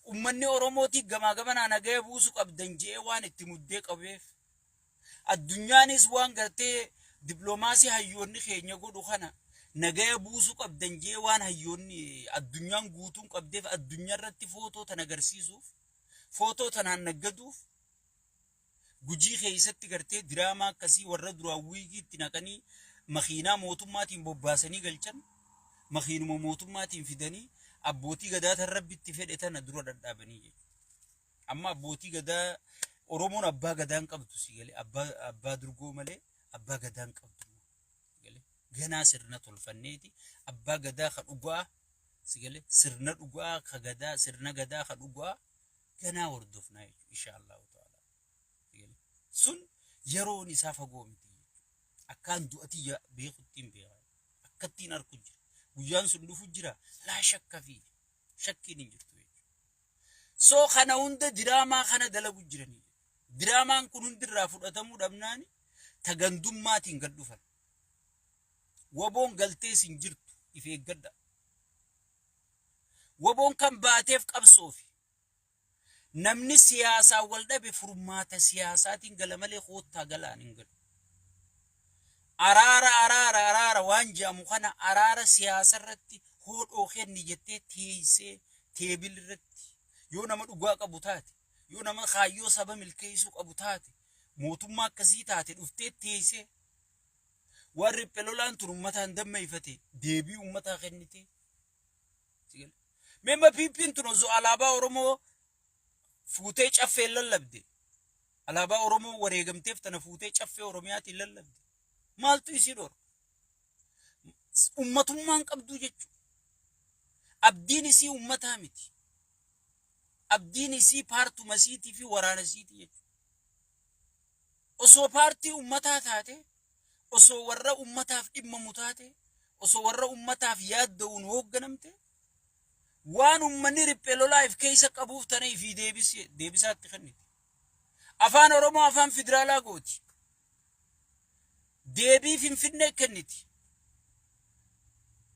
Uummanni Oromootii gamaa gamanaa nagaya buusu qabdan je'ee waan itti muddee qabeef. Addunyaanis waan gartee dippiloomaasii hayyoonni keenya godhu kana nagaya buusu qabdan je'ee waan hayyoonni addunyaan guutuun qabdeef addunyaa irratti footoo tana agarsiisuuf footoo tanaan naggaduuf Gujii keessatti gartee diraamaa akkasii warra duraan wiigii itti naqanii makiinaa mootummaatiin bobbaasanii galchan makiinuma mootummaatiin fidanii abbootii gadaa tan rabbi itti fedhe tana dura dhadhaabanii jechuudha. Amma abbootii gadaa Oromoon abbaa gadaa hin qabdu si galee abbaa durgoo malee abbaa gadaa hin qabdu. Galee ganaa sirna tolfanneeti abbaa gadaa ka dhugaa si galee sirna dhugaa ka gadaa sirna gadaa ka dhugaa ganaa hordofnaa jechuudha insha Allahu ta'ala. Sun yeroon isaa fagoo miti jechuudha. Akkaan du'atiyya beekuttiin beeka. Akkattiin arku jira. Guyyaan sun dhufu jira. Laa shakka fi shakkiin hin jirtu jechuudha. So kana hunda diraamaa kana dalagu jiranii. Diraamaan kun hundi irraa fudhatamuu dhabnaani ta gandummaatiin gad dhufan. Waboon galtees hin jirtu if eeggadha. Waboon kan baateef qabsoofi. Namni siyaasaan wal dhabe furmaata siyaasaatiin gala malee koottaa galaan hin galu. Araara araara araara waan jedhamu kana araara siyaasa irratti hoodhoo kenni jettee teessee teebil irratti yoo nama dhugaa qabu taate yoo nama kaayyoo saba milkeessuu qabu taate Mootummaa akkasii taate dhuftee teessee waan riphee lolaan tun uummataan dammeeffate deebii uummataa kennite. Meemma PP'n tun osoo alaabaa Oromoo fuutee caffee lallabde, alaabaa Oromoo wareegamteef tana fuutee caffee Oromiyaatiin lallabde, maaltu isii dhorka? Uummatummaan qabduu jechuudha. Abdiin isii uummataa miti. Abdiin isii paartuma isiitii fi waraana isiitii jechuudha. Osoo paartii uummataa taate, osoo warra uummataaf dhimmamu taate, osoo warra uummataaf yaadda'uun hoogganamte, waan uummanni riphee lolaa if keessa qabuuf tana ifii deebisaatti kenniti. Afaan Oromoo afaan federaalaa gooti. Deebii Finfinnee kenniti.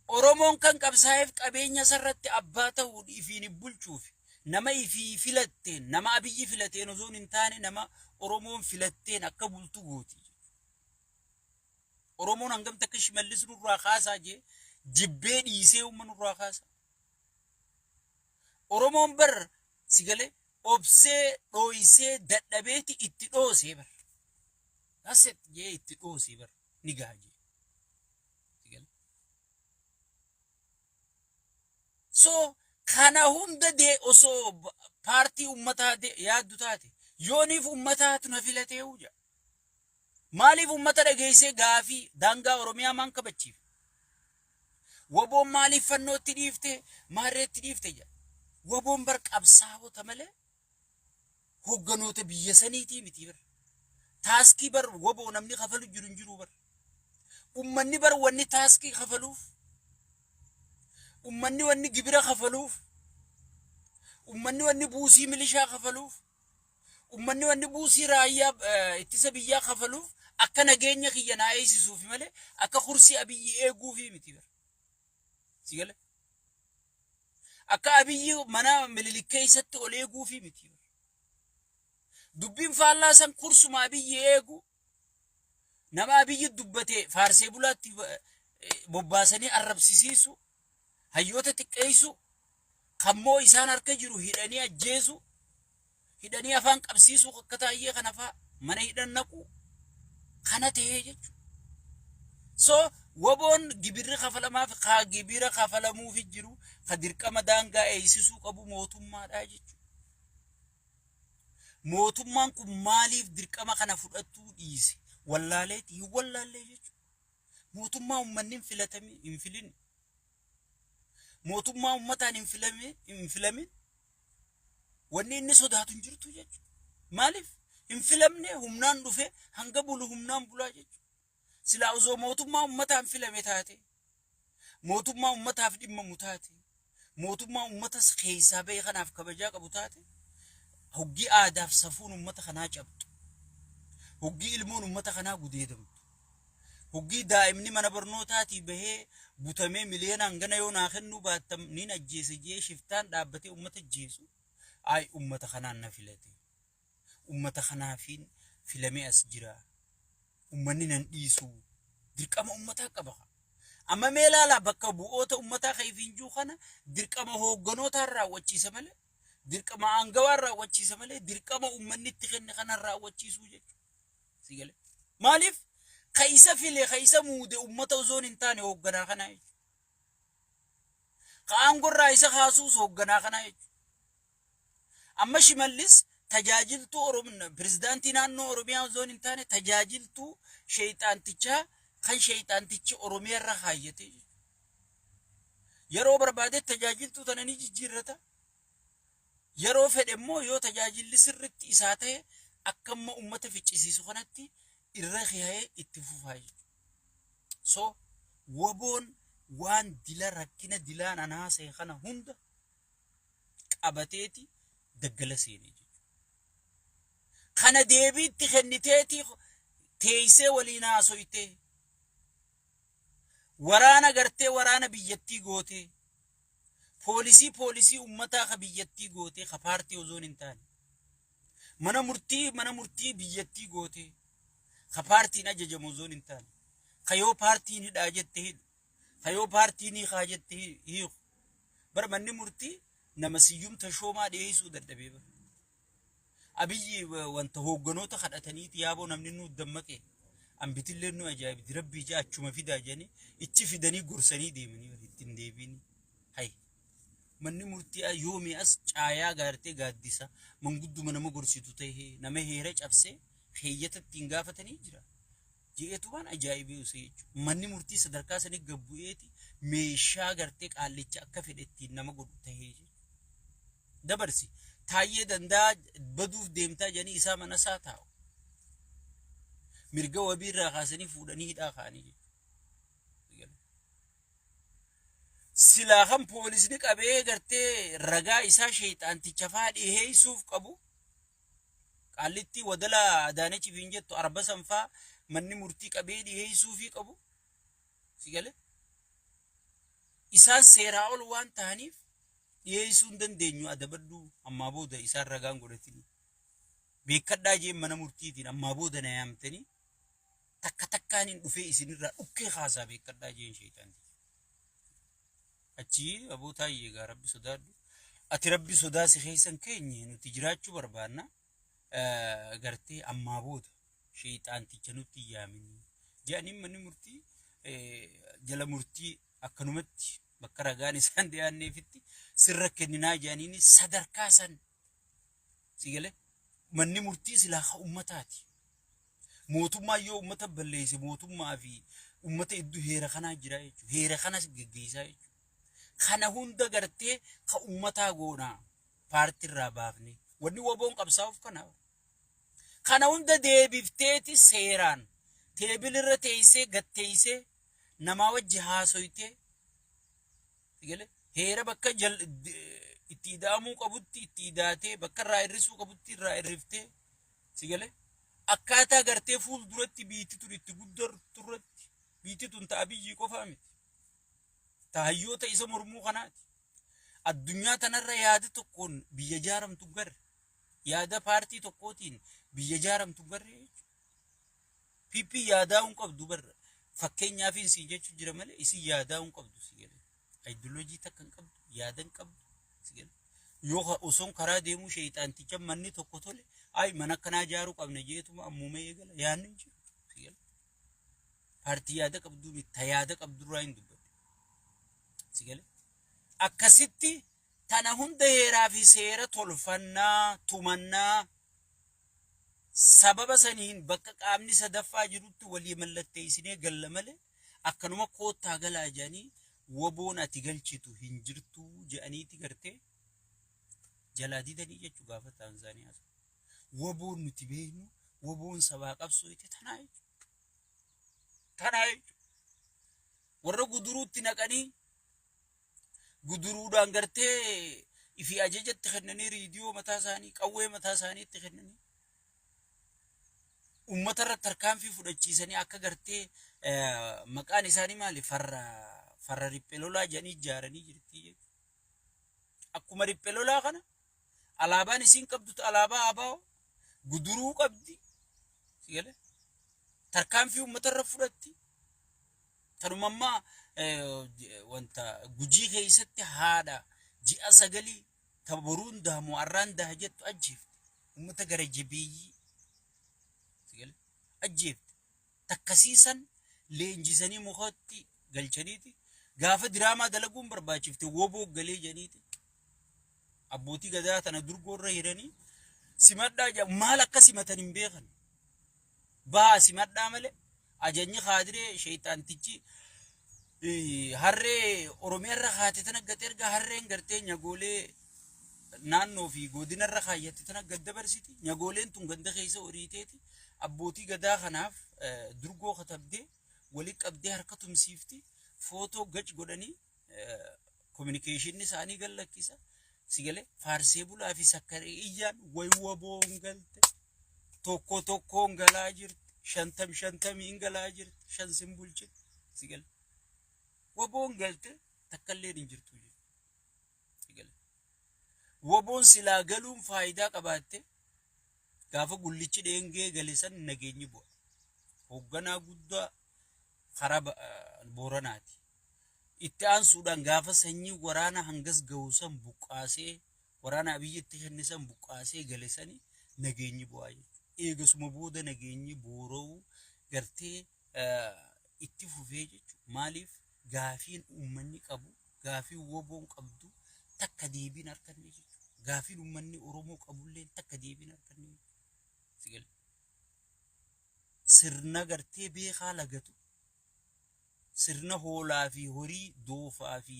Oromoon kan qabsaa'eef qabeenya isarratti abbaa ta'uun ifiin bulchuuf, nama ifii filatteen, nama Abiyyi filateen osoo hin taane, nama Oromoon filatteen akka bultu gooti. Oromoon hangam takka Shimallis nurraa kaasaa jee jibbee dhiisee uumma nurraa kaasa. Oromoon bar si galee obsee dhooysee dadhabeeti itti dhoosee bar. That's it jee itti dhoosee bar ni gaha jee. Si galee. So kana hunda dee osoo paartii uummataa yaaddu taate, yooniif uummataatu na filatee jedha. Maaliif uummata dhageessee gaafii daangaa Oromiyaa maan kabachiif? Waboon maaliif fannootti dhiifte, maarreetti dhiifte jedha. Waboon bar qabsaa'ota malee hogganoota biyya saniitii miti bar. Taaskii bar waboo namni kafalu jiru hin jiru bar. Ummanni bar wanni taaskii kafaluuf, ummanni wanni gibira kafaluuf, ummanni wanni buusii milishaa kafaluuf, ummanni wanni buusii raayyaa ittisa biyyaa kafaluuf akka nageenya kiyya naa eegsisuuf malee akka kursii Abiyyi eeguufi miti bar. Si gale? Akka Abiyyi mana Minilik keessatti ol eeguufi miti bar. Dubbiin faallaa san kursuma Abiyyi eegu, nama Abiyyi dubbate faarsee bulaatti bobbaasanii arrabsisiisu, hayyoota xiqqeessu, kammoo isaan harka jiru hidhanii ajjeesu, hidhanii afaan qabsiisuu, akka taayyee kana faa mana hidhan naqu kana ta'ee jechuudha. So waboon gibirri kafalamaaf kaa gibira kafalamuufi jiru, ka dirqama daangaa eeysisuu qabu mootummaadha jechuudha. Mootummaan kun maaliif dirqama kana fudhatuu dhiise? Wallaaleeti hin wallaallee jechuudha. Mootummaa uummanni hin filatami hin filin. Mootummaa uummataan hin filame hin filamin. Wanni inni sodaatu hin jirtu jechuudha. Maaliif? Hin filamne, humnaan dhufe, hanga bulu humnaan bulaa jechuudha. Silaa osoo mootummaa uummataan filame taate, mootummaa uummataaf dhimmamu taate, mootummaa uummatas keessaa bahe kanaaf kabajaa qabu taate, hoggii aadaaf safuun uummata kanaa cabxu, hoggii ilmoon uummata kanaa gudeedamtu, hoggii daa'imni mana barnootaatii bahee butamee miliyoona hangana yoo naa kennuu baattan niin ajjeese jee shiftaan dhaabbatee uummata ajjeesu, ay, uummata kanaan na filate, uummata kanaafiin filamee as jira, uummanni nan dhiisu, dirqama uummataa qaba. Amma mee ilaalaa, bakka bu'oota uummataa kan ifiin jiru kana dirqama hoogganootaan raawwachiisa malee, dirqama aangawaan raawwachiisa malee, dirqama uummanni itti kenne kanan raawwachiisuu jechuudha. Si galee? Maaliif? Ka isa file, ka isa muude uummata osoo hin taane hoogganaa kanaa jechuudha. Ka aangorraa isa kaasuus hoogganaa kanaa jechuudha. Amma Shimallis tajaajiltuu Oromoo, pirezidaantii naannoo Oromiyaa osoo hin taane, tajaajiltuu sheeyxaantichaa kan sheeyxaantichi Oromiyaa irra kaayyate jechuudha. Yeroo barbaade tajaajiltuu tana ni jijjiirrata. Yeroo fedhe immoo yoo tajaajilli sirritti isaa ta'e akka amma uummata ficcisiisu kanatti irra kiha'ee itti fufaa jechuudha. So waboon waan dila rakkina dilaan anaasee kana hunda qabateeti daggala seenee jechuudha. Kana deebiitti kenniteeti teessee waliin haasoytee waraana gartee waraana biyyattii gootee, poolisii uummataa ka biyyattii gootee, ka paartii osoo hin taane, mana murtii mana murtii biyyattii gootee, ka paartiin ajajamu osoo hin taane, ka yoo paartiin hidhaa jette hidhu, ka yoo paartiin hiikaa jette hiiku. Bar manni murtii nama Siyyum Tashoomaa dhiyeessuu dadhabee bar. Abiyyi wanta hoogganoota kadhataniiti yaaboo namni nu dammaqe. Ambitillee nu ajaa'ibdi rabbii jaa achuma fidaa jedhanii ichi fidanii gorsanii deemanii ittiin deebiin. Hay. Manni murtii yoomii as caayaa gaartee gaaddisa mangudduma nama gorsitu ta'ee nama heera cabsee keeyyata ittiin gaafatanii jira. Je'eetu waan ajaa'ibee usee jechuudha. Manni murtii sadarkaa sanii gad bu'eeti meeshaa gartee qaallicha akka fedhe ittiin nama godhu ta'ee jechuudha. Dabarsi. Taayyee danda'a baduuf deemtaa jedhanii isaa mana isaa taa'u. Mirga wabii irraa kaasanii fuudhanii hidhaa kaa'anii jechuudha. Silaa kan poolisni qabee gartee ragaa isaa sheexaanticha faa dhiheessuuf qabu Qaallittii wadala Adaanech ifiin jettu arba san faa manni murtii qabee dhiheessuufii qabu. Si galee? Isaan seeraa ol waan tahaniif dhiheessuu hin dandeenyu adabadhu ammaa booda isaan ragaan godhatini. Beekkadhaa jeen mana murtiitiin ammaa booda na yaamtanii takka takkaan hin dhufee isinirraa dhukkee kaasaa beekkadhaa jeen sheexaanti. Achii aboo taayyee egaa rabbi sodaadhu. Ati rabbi sodaa si keessa hin keenye nuti jiraachuu barbaanna. Gartee ammaa booda sheexaanticha nutti hin yaaminii. Jedhanii manni murtii jala murtii akkanumatti bakka ragaan isaan dhiyaanneefitti sirra kenninaa jedhaniini sadarkaa san si galee manni murtii silaa ka ummataati. Mootummaan yoo uummata balleesse mootummaa fi uummata iddoo heera kanaa jira jechuudha. Heera kanas geggeessaa jechuudha. Kana hunda gartee ka uummataa goonaa paartii irraa baafne. Wanni waboon qabsaa'uuf kana. Kana hunda deebifteeti seeraan teebilirra teessee gad teessee namaa wajji haasoytee Galee heera bakka jal itti ida'amuu qabutti itti idaatee bakka irraa hir'isuu qabutti irraa hir'iftee si galee akkaataa gartee fuul duratti biitti tun itti guddattu irratti biitti tun ta'a biyyii qofaa miti. Ta hayyoota isa mormuu kanaati. Addunyaa tanarra yaada tokkoon biyya jaaramtu garre. Yaada paartii tokkootiin biyya jaaramtu garre jechuudha. PP yaadaa hin qabdu bar fakkeenyaaf siin jechuu jira malee isin yaadaa hin qabdu si galee. Ayidiloojii takka hin qabdu yaada hin qabdu si galee. Yoo osoon karaa deemuu sheeyxaanticha manni tokko tole ay mana akkanaa ijaaruu qabna jeetuma ammuma eegala yaadni hin jiru si galee. Paartii yaada qabduu miti ta yaada qabdurraa hin dubbadhe si galee. Akkasitti tana hunda heeraa fi seera tolfannaa tumannaa Sababa saniin bakka qaamni sadaffaa jirutti walii mallatteessinee galla malee akkanuma koottaa galaa jedhanii waboon ati galchitu hin jirtuu jedhaniiti gartee jalaa didanii jechuu gaafa Taanzaaniyaa sana. Waboon nuti beeknu waboon sabaa qabsooyte tanaa jechuudha. Tanaa jechuudha. Warra guduruutti naqanii guduruudhaan gartee ifii ajajatti kennanii riidiyoo mataa isaanii qawwee mataa isaaniitti kennanii uummata irratti tarkaanfii fudhachiisanii akka gartee maqaan isaanii maali farra farra riphee lolaa jedhanii ijaaranii jirti jechuudha. Akkuma riphee lolaa kana alaabaan isiin qabdu alaabaa ABO guduruu qabdi. Tarkaanfii uummata irra fudhatti. Tanuma ammaa wanta Gujii keessatti haadha ji'a sagalii ta boruun daha moo arraan daha jettu ajjeefte. Uummata gara jabeeyyii ajjeefte. Takkasiisan leenjisanii mukatti galchaniiti gaafa diraamaa dalaguun barbaachifte woboo galee jedhaniiti abbootii gadaa tana durgoorra hiranii simadhaa jedha maal akka simatan hin beekan. Bahaa simadhaa malee ajajni kaadiree sheeyxaantichi harree Oromiyaa irra kaate tana gad erga harreen gartee nyagoolee naannoo fi godina irra kaayyatti tana gad dabarsiti nyagooleen tun ganda keessa horiiteeti abbootii gadaa kanaaf durgoo katabdee wali qabdee harka tumsiifti footoo gac godhanii kominikeeshinni isaanii gad lakkisa. Si galee faarsee bulaa fi sakkaree iyyaan way waboon galte tokko tokkoon galaa jirti shantam shantamiin galaa jirti shan sin bulchite si galee waboon galte takkalleen hin jirtu jechuudha. Si galee waboon silaa galuun faayidaa qabaatte gaafa gullichi dheengee gale san nageenyi bu'a. Hoogganaa guddaa karaa Booranaati. Itti aansuudhaan gaafa sanyii waraana hangas gahu san buqqaasee waraana Abiyyitti kenne san buqqaasee gale sani nageenyi bu'aa jechuudha. Eegasuma booda nageenyi boora'uu gartee itti fufee jechuudha. Maaliif gaafiin uummanni qabu, gaafiin woboon qabdu takka deebiin arganne jechuudha. Gaafiin uummanni Oromoo qabullee takka deebiin arganne jechuudha. Sirna gartee beekaa lagatu, sirna hoolaa fi horii doofaa fi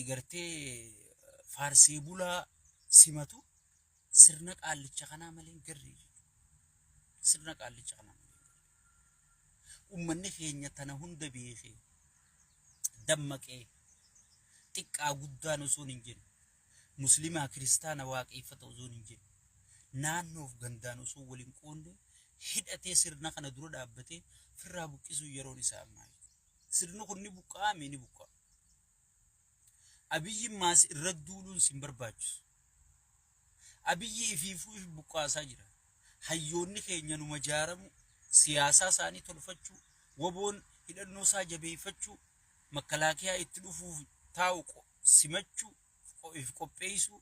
gartee faarsee bulaa simatu sirna qaallicha kanaa malee hin garre jechuudha. Sirna qaallicha kanaa malee hin garre. Uummanni keenya tana hunda beekee dammaqee xiqqaa guddaan osoo hin jenne muslimaa kiristaana waaqeeffata osoo hin jenne naannoof gandaan osoo waliin qoonne hidhatee sirna kana dura dhaabbatee firraa buqqisuu yeroon isaa ammaa. Sirni kun ni buqqa'aa ni buqqa'a. Abiyyi maas irra duuluun sin barbaachisu. Abiyyi ifiifuu if buqqaasaa jira. Hayyoonni keenya numa jaaramu, siyaasaa isaanii tolfachuu, woboon hidhannoo isaa jabeeffachuu, makalaakiyaa itti dhufuuf taa'u simachuu, if qopheessuu,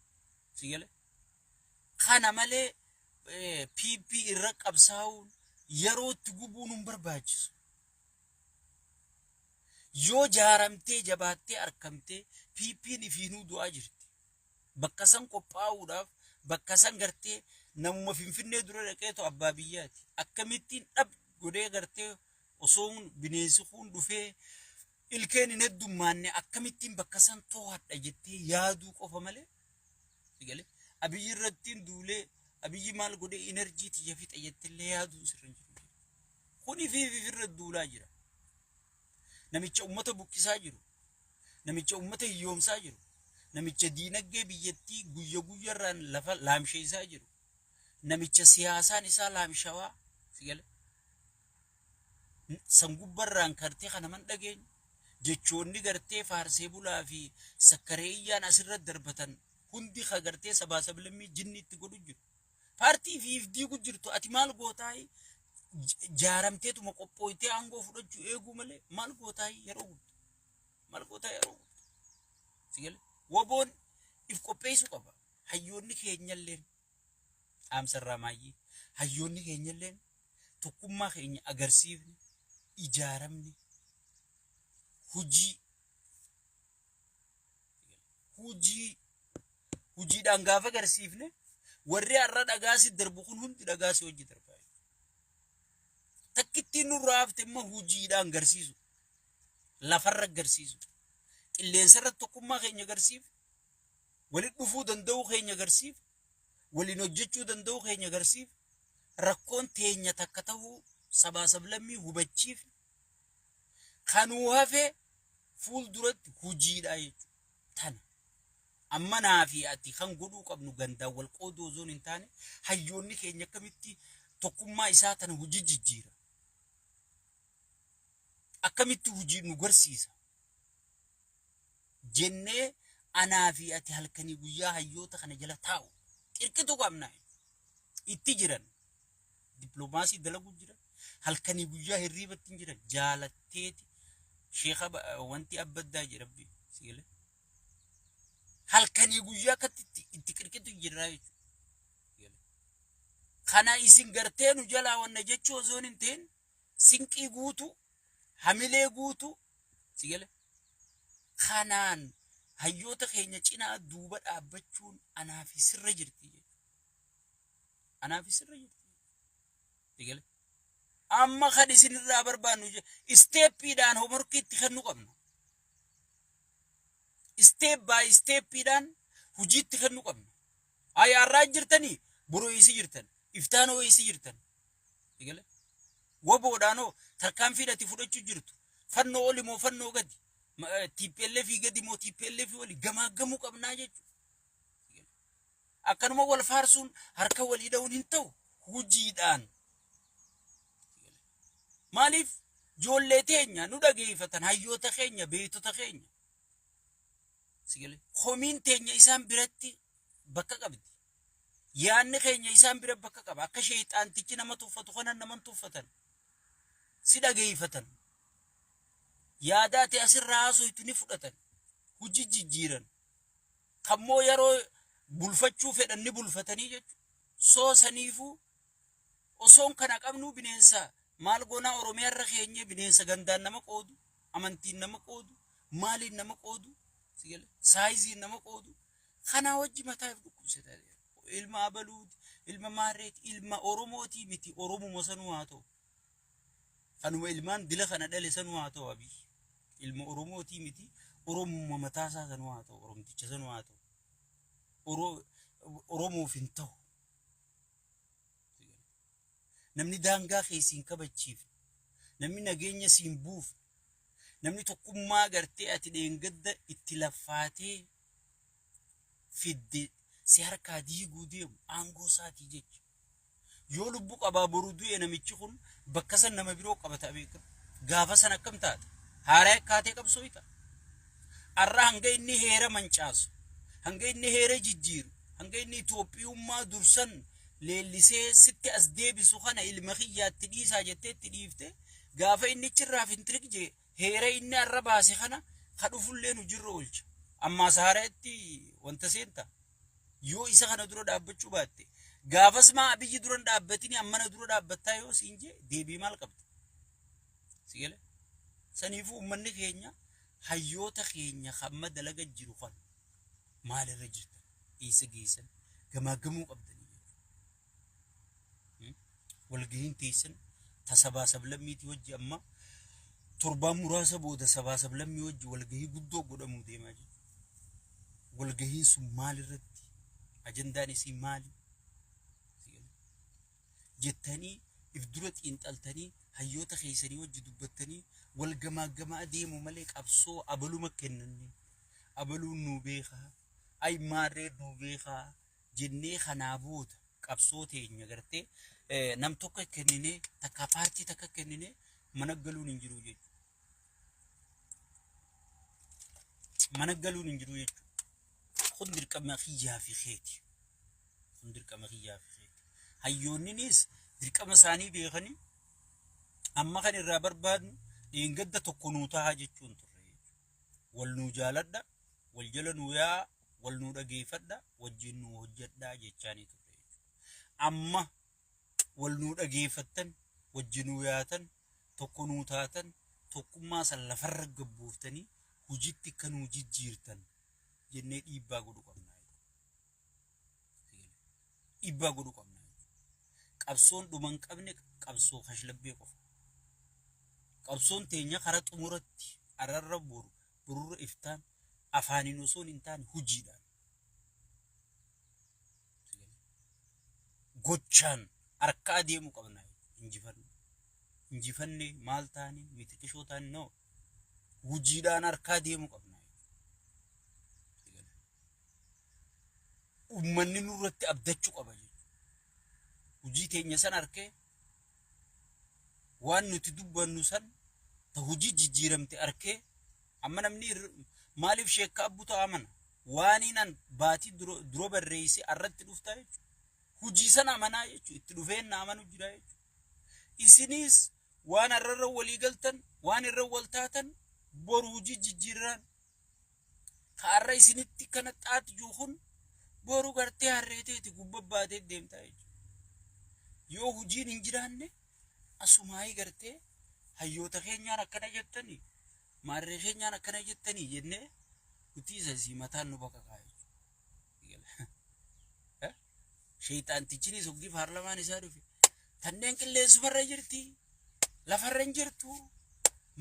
si gale. Kana malee PP irra qabsaa'uun yeroo itti gubuun hin barbaachisu. Yoo jaaramtee jabaattee argamtee PP'n ifiinuu du'aa jirti. Bakka san qophaa'uudhaaf bakka san gartee namuma Finfinnee dura dhaqeetu abbaa biyyaati. Akkamittiin dhab godhee gartee osoo bineensi kun dhufee ilkeen hin heddummaanne akkamittiin bakka san to'adha jettee yaaduu qofa malee. Galee Abiyyi irrattiin duulee Abiyyi maal godhee energy tiyya fixa jettillee yaaduun sirra hin jiru. Kun ifiif ifirra duulaa jira. Namicha ummata buqqisaa jiru. Namicha ummata hiyyoomsaa jiru. Namicha diinagdee biyyattii guyya guyyarraan lafa laamsheessaa jiru. Namicha siyaasaan isaa laamshawaa. Sigale. San gubbarraan kartee kana man dhageenyu. Jechoonni gartee faarsee bulaa fi sakkareeyyaan asirra darbatan hundi ka gartee sabaa sablammii jinni itti godhu jiru. Paartii fi if diigu jirtu ati maal gootaayi jaaramteetuma qophooytee aangoo fudhachuu eeguu malee maal gootaayi yeroo gubdu. Maal gootaa yeroo gubdu. Sigale woboon if qopheessuu qaba. Hayyoonni keenyalleen dhaamsarraa maayyii hayyoonni keenyalleen tokkummaa keenya agarsiifne ijaaramne hojii hojii hojiidhaan gaafa agarsiifne warri har'a dhagaa si darbu kun hundi dhagaa si hojii darbaa. Takkittiin nurraa hafte immoo hojiidhaan agarsiisu. Lafarra agarsiisu. Qilleensarra tokkummaa keenya agarsiifne. Walitti dhufuu danda'uu keenya agarsiifne. Waliin hojjechuu danda'uu keenya agarsiifne. Rakkoon teenya takka ta'uu sabaa sablammii hubachiifne. Kanuu hafe fuulduratti hojiidha jechuudha. Tana. Amma naa fi ati kan godhuu qabnu gandaan wal qooduu osoo hin taane hayyoonni keenya akkamitti tokkummaa isaa tana hojii jijjiira. Akkamitti hojii nu garsiisa. Jennee anaa fi ati halkanii guyyaa hayyoota kana jala taa'u. Qirqitu qabna. Itti jiran. Dippiloomaasii dalaguu jiran. Halkanii guyyaa hirriibatti hin jiran. Jaalatteeti. Sheekha wanti abbaddaa jedhabbi. Sigalee. Halkanii guyyaa akkatti itti qirqitu jirra jechuudha. Kana isin gartee nu jalaa wanna jechuu osoo hin ta'in sinqii guutuu, hamilee guutuu, sigale. Kanaan hayyoota keenya cinaa duuba dhaabbachuun anaa fi sirra jirti jechuudha. Anaa fi sirra jirti. Sigale. Amma kan isinirraa barbaannu steppiidhaan homeworkii itti kennu qabna. Step by steppiidhaan hojiitti kennu qabna. Ay har'aa jirtanii boroo eessa jirtan iftaanoo eessa jirtan. Sigale. Woboodhaanoo tarkaanfii ati fudhachuu jirtu fannoo oli moo fannoo gadi TPLF gadi moo TPLF oli gamaagamuu qabnaa jechuudha. Akkanuma wal faarsuun harka walii dha'uun hin ta'u hojiidhaan. Maaliif ijoollee teenya nu dhageeffatan hayyoota keenya beektota keenya. Sigale komiin teenya isaan biratti bakka qabdi. Yaanni keenya isaan bira bakka qaba. Akka sheexaantichi nama tuffatu kana nama tuffatan. Si dhageeffatan. Yaada ati asirraa haasoytu ni fudhatan. Hojii jijjiiran. Kammoo yeroo bulfachuu fedhan ni bulfatanii jechuudha. Soo saniifuu osoon kana qabnuu bineensa maal goonaa Oromiyaa irra keenyee bineensa gandaan nama qoodu, amantiin nama qoodu, maaliin nama qoodu, saayiziin nama qoodu, kanaa wajji mataa if dhukkubsata. Ilma abaluuti, ilma maarreeti, ilma Oromootii miti Oromuma sanuu haa ta'u. Kanuma ilmaan dila kana dhale sanuu haa ta'u Abiy. Ilma Oromootii miti Oromuma mataasaa sanuu haa ta'u, Oromticha sanuu haa ta'u. Oromoof hin ta'u. Namni daangaa kee siin kabachiifne, namni nageenya siin buufne, namni tokkummaa gartee ati dheengadda itti laffaatee fidde si harkaa diiguu deemu aangoo isaatii jecha. Yoo lubbu qabaa boru du'e namichi kun bakka san nama biroo qabata beekama. Gaafa san akkam taata? Haaraa akkaatee qabsooyta. Arra hanga inni heera mancaasu, hanga inni heera jijjiiru, hanga inni Itoophiyummaa dursan leellisee sitti as deebisu kana ilma kiyyaatti dhiisaa jettee itti dhiifte gaafa inni achirraa fintirik jee heera inni arra baase kana ka dhufullee nu jirra oolcha. Ammaas haaraatti wanta seenta. Yoo isa kana dura dhaabbachuu baatte gaafas maa Abiyyi dura hin dhaabbatini ammana dura dhaabbattaa yoo siin jee deebii maal qabda? Si gale? Saniifuu uummanni keenya hayyoota keenya kan amma dalaga jiru kan maalirra jirtan eessa geessan gamaagamuu qabdanii jechuudha. Walgahiin teessan ta sabaa sablammiitii wajji amma torbaan muraasa booda sabaa sablammii wajji walgahii guddoo godhamuu deemaa jechuudha. Walgahiin sun maalirratti ajandaan isii maali? Jettanii if dura xiinxaltanii hayyoota keessanii wajji dubbattanii wal gamaaggamaa deemu malee qabsoo abaluma kennanne abaluun nuu beekaa ay maarree nuu beekaa jennee kanaa booda qabsoo teenya gartee nam tokko kenninee takka paartii takka kenninee mana galuun hin jiru jechuudha. Mana galuun hin jiru jechuudha. Kun dirqama kiyyaa fi keeti. Kun dirqama kiyyaa fi keeti. Hayyoonninis dirqama isaanii beekanii amma kan irraa barbaadnu dheengadda tokko nuu tahaa jechuun turre jechuudha. Wal nuu jaaladha, wal jala nuu yaa'a, wal nuu dhageeffadha, wajjin nuu hojjedhaa jechaanii turre jechuudha. Amma wal nuu dhageeffattan, wajji nuu yaatan, tokko nuu taatan, tokkummaa san lafarra gabbuuftanii hojiitti akka nuu jijjiirtan jennee dhiibbaa godhu qabna. Dhiibbaa godhu qabna. Qabsoon dhuma hin qabne qabsoo kashlabbee qofa. Qabsoon teenya kara xumuratti ararra boru borurra iftaan afaaniin osoo hin taane hojiidhaan. Gochaan harkaa deemuu qabna injifanne. Injifanne maal taane miti qishoo taane no. Hojiidhaan harkaa deemuu qabna. Uummanni nurratti abdachuu qaba jechuudha. Hojii teenya san arkee waan nuti dubbannu san ta hojii jijjiiramte arkee amma namni maaliif sheekka abbu ta'a amana waaniin an baatii dura barreessee arratti dhuftaa jechuudha. Hojii sana amanaa jechuudha. Itti dhufeen na amanu jira jechuudha. Isinis waan arrarra walii galtan waan irra wal taatan boru hojii jijjiirraan ka arra isinitti kana xaat jiru kun boru gartee harree teeti gubba baatee deemtaa jechuudha. Yoo hojiin hin jiraanne asumaayii gartee hayyoota keenyaan akkana jettanii maarree keenyaan akkana jettanii jennee nuti isa isii mataan nu baqaqaa jechuudha. Sheexaantichinis hoggii paarlamaan isaa dhufe tanneen qilleensumarra jirti lafarra hin jirtu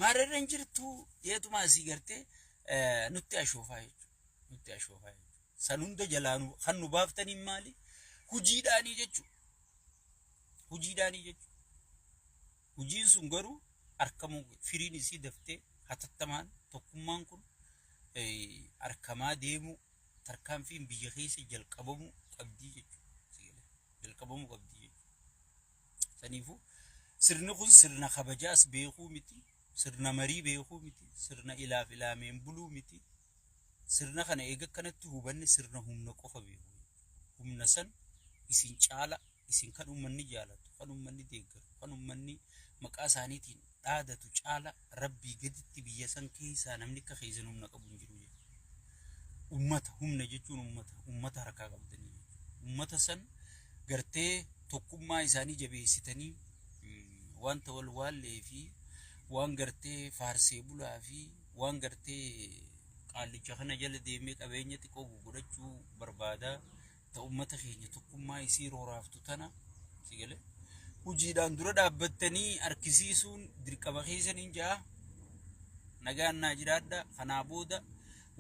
maarrerra hin jirtu jeetuma asii gartee nutti ashoofaa jechuudha. Nutti ashoofaa jechuudha. San hunda jalaa kan nu baaftaniin maali? Hujiidhaanii jechuudha. Hujiidhaanii jechuudha. Hujiin sun garuu arkamuu firiin isii daftee hatattamaan tokkummaan kun arkamaa deemuu tarkaanfiin biyya keessa jalqabamuu qabdii jechuudha. Jalqabamuu qabdii jechuudha. Saniifuu sirni kun sirna kabajaas beekuu miti, sirna marii beekuu miti, sirna ilaaf ilaameen buluu miti. Sirna kana eega akkanatti hubanne sirna humna qofa beeku. Humna san isin caala isin kan uummanni jaalatu, kan uummanni deeggaru, kan uummanni maqaa isaaniitiin dhaadatu caala rabbii gaditti biyya san keessaa namni akka keessan humna qabu hin jiru jechuudha. Uummata humna jechuun uummata uummata harkaa qabdanii jechuudha. Uummata san Gartee tokkummaa isaanii jabeessitanii wanta wal waallee fi waan gartee faarsee bulaa fi waan gartee qaallicha kana jala deemee qabeenya xiqqoo gurgurachuu barbaada ta ummata keenya tokkummaa isii rooraaftu tana si galee hojiidhaan dura dhaabbattanii harkisiisuun dirqama keessaniin ja'a. Nagaan naa jiraadha. Kanaa booda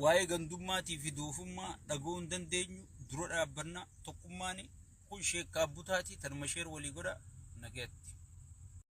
waa'ee gandummaatii fi doofummaa dhaga'uu hin dandeenyu. Dura dhaabbanna. Tokkummaan kun sheekkaa butaati. Tanuma share walii godha. Nagaatti.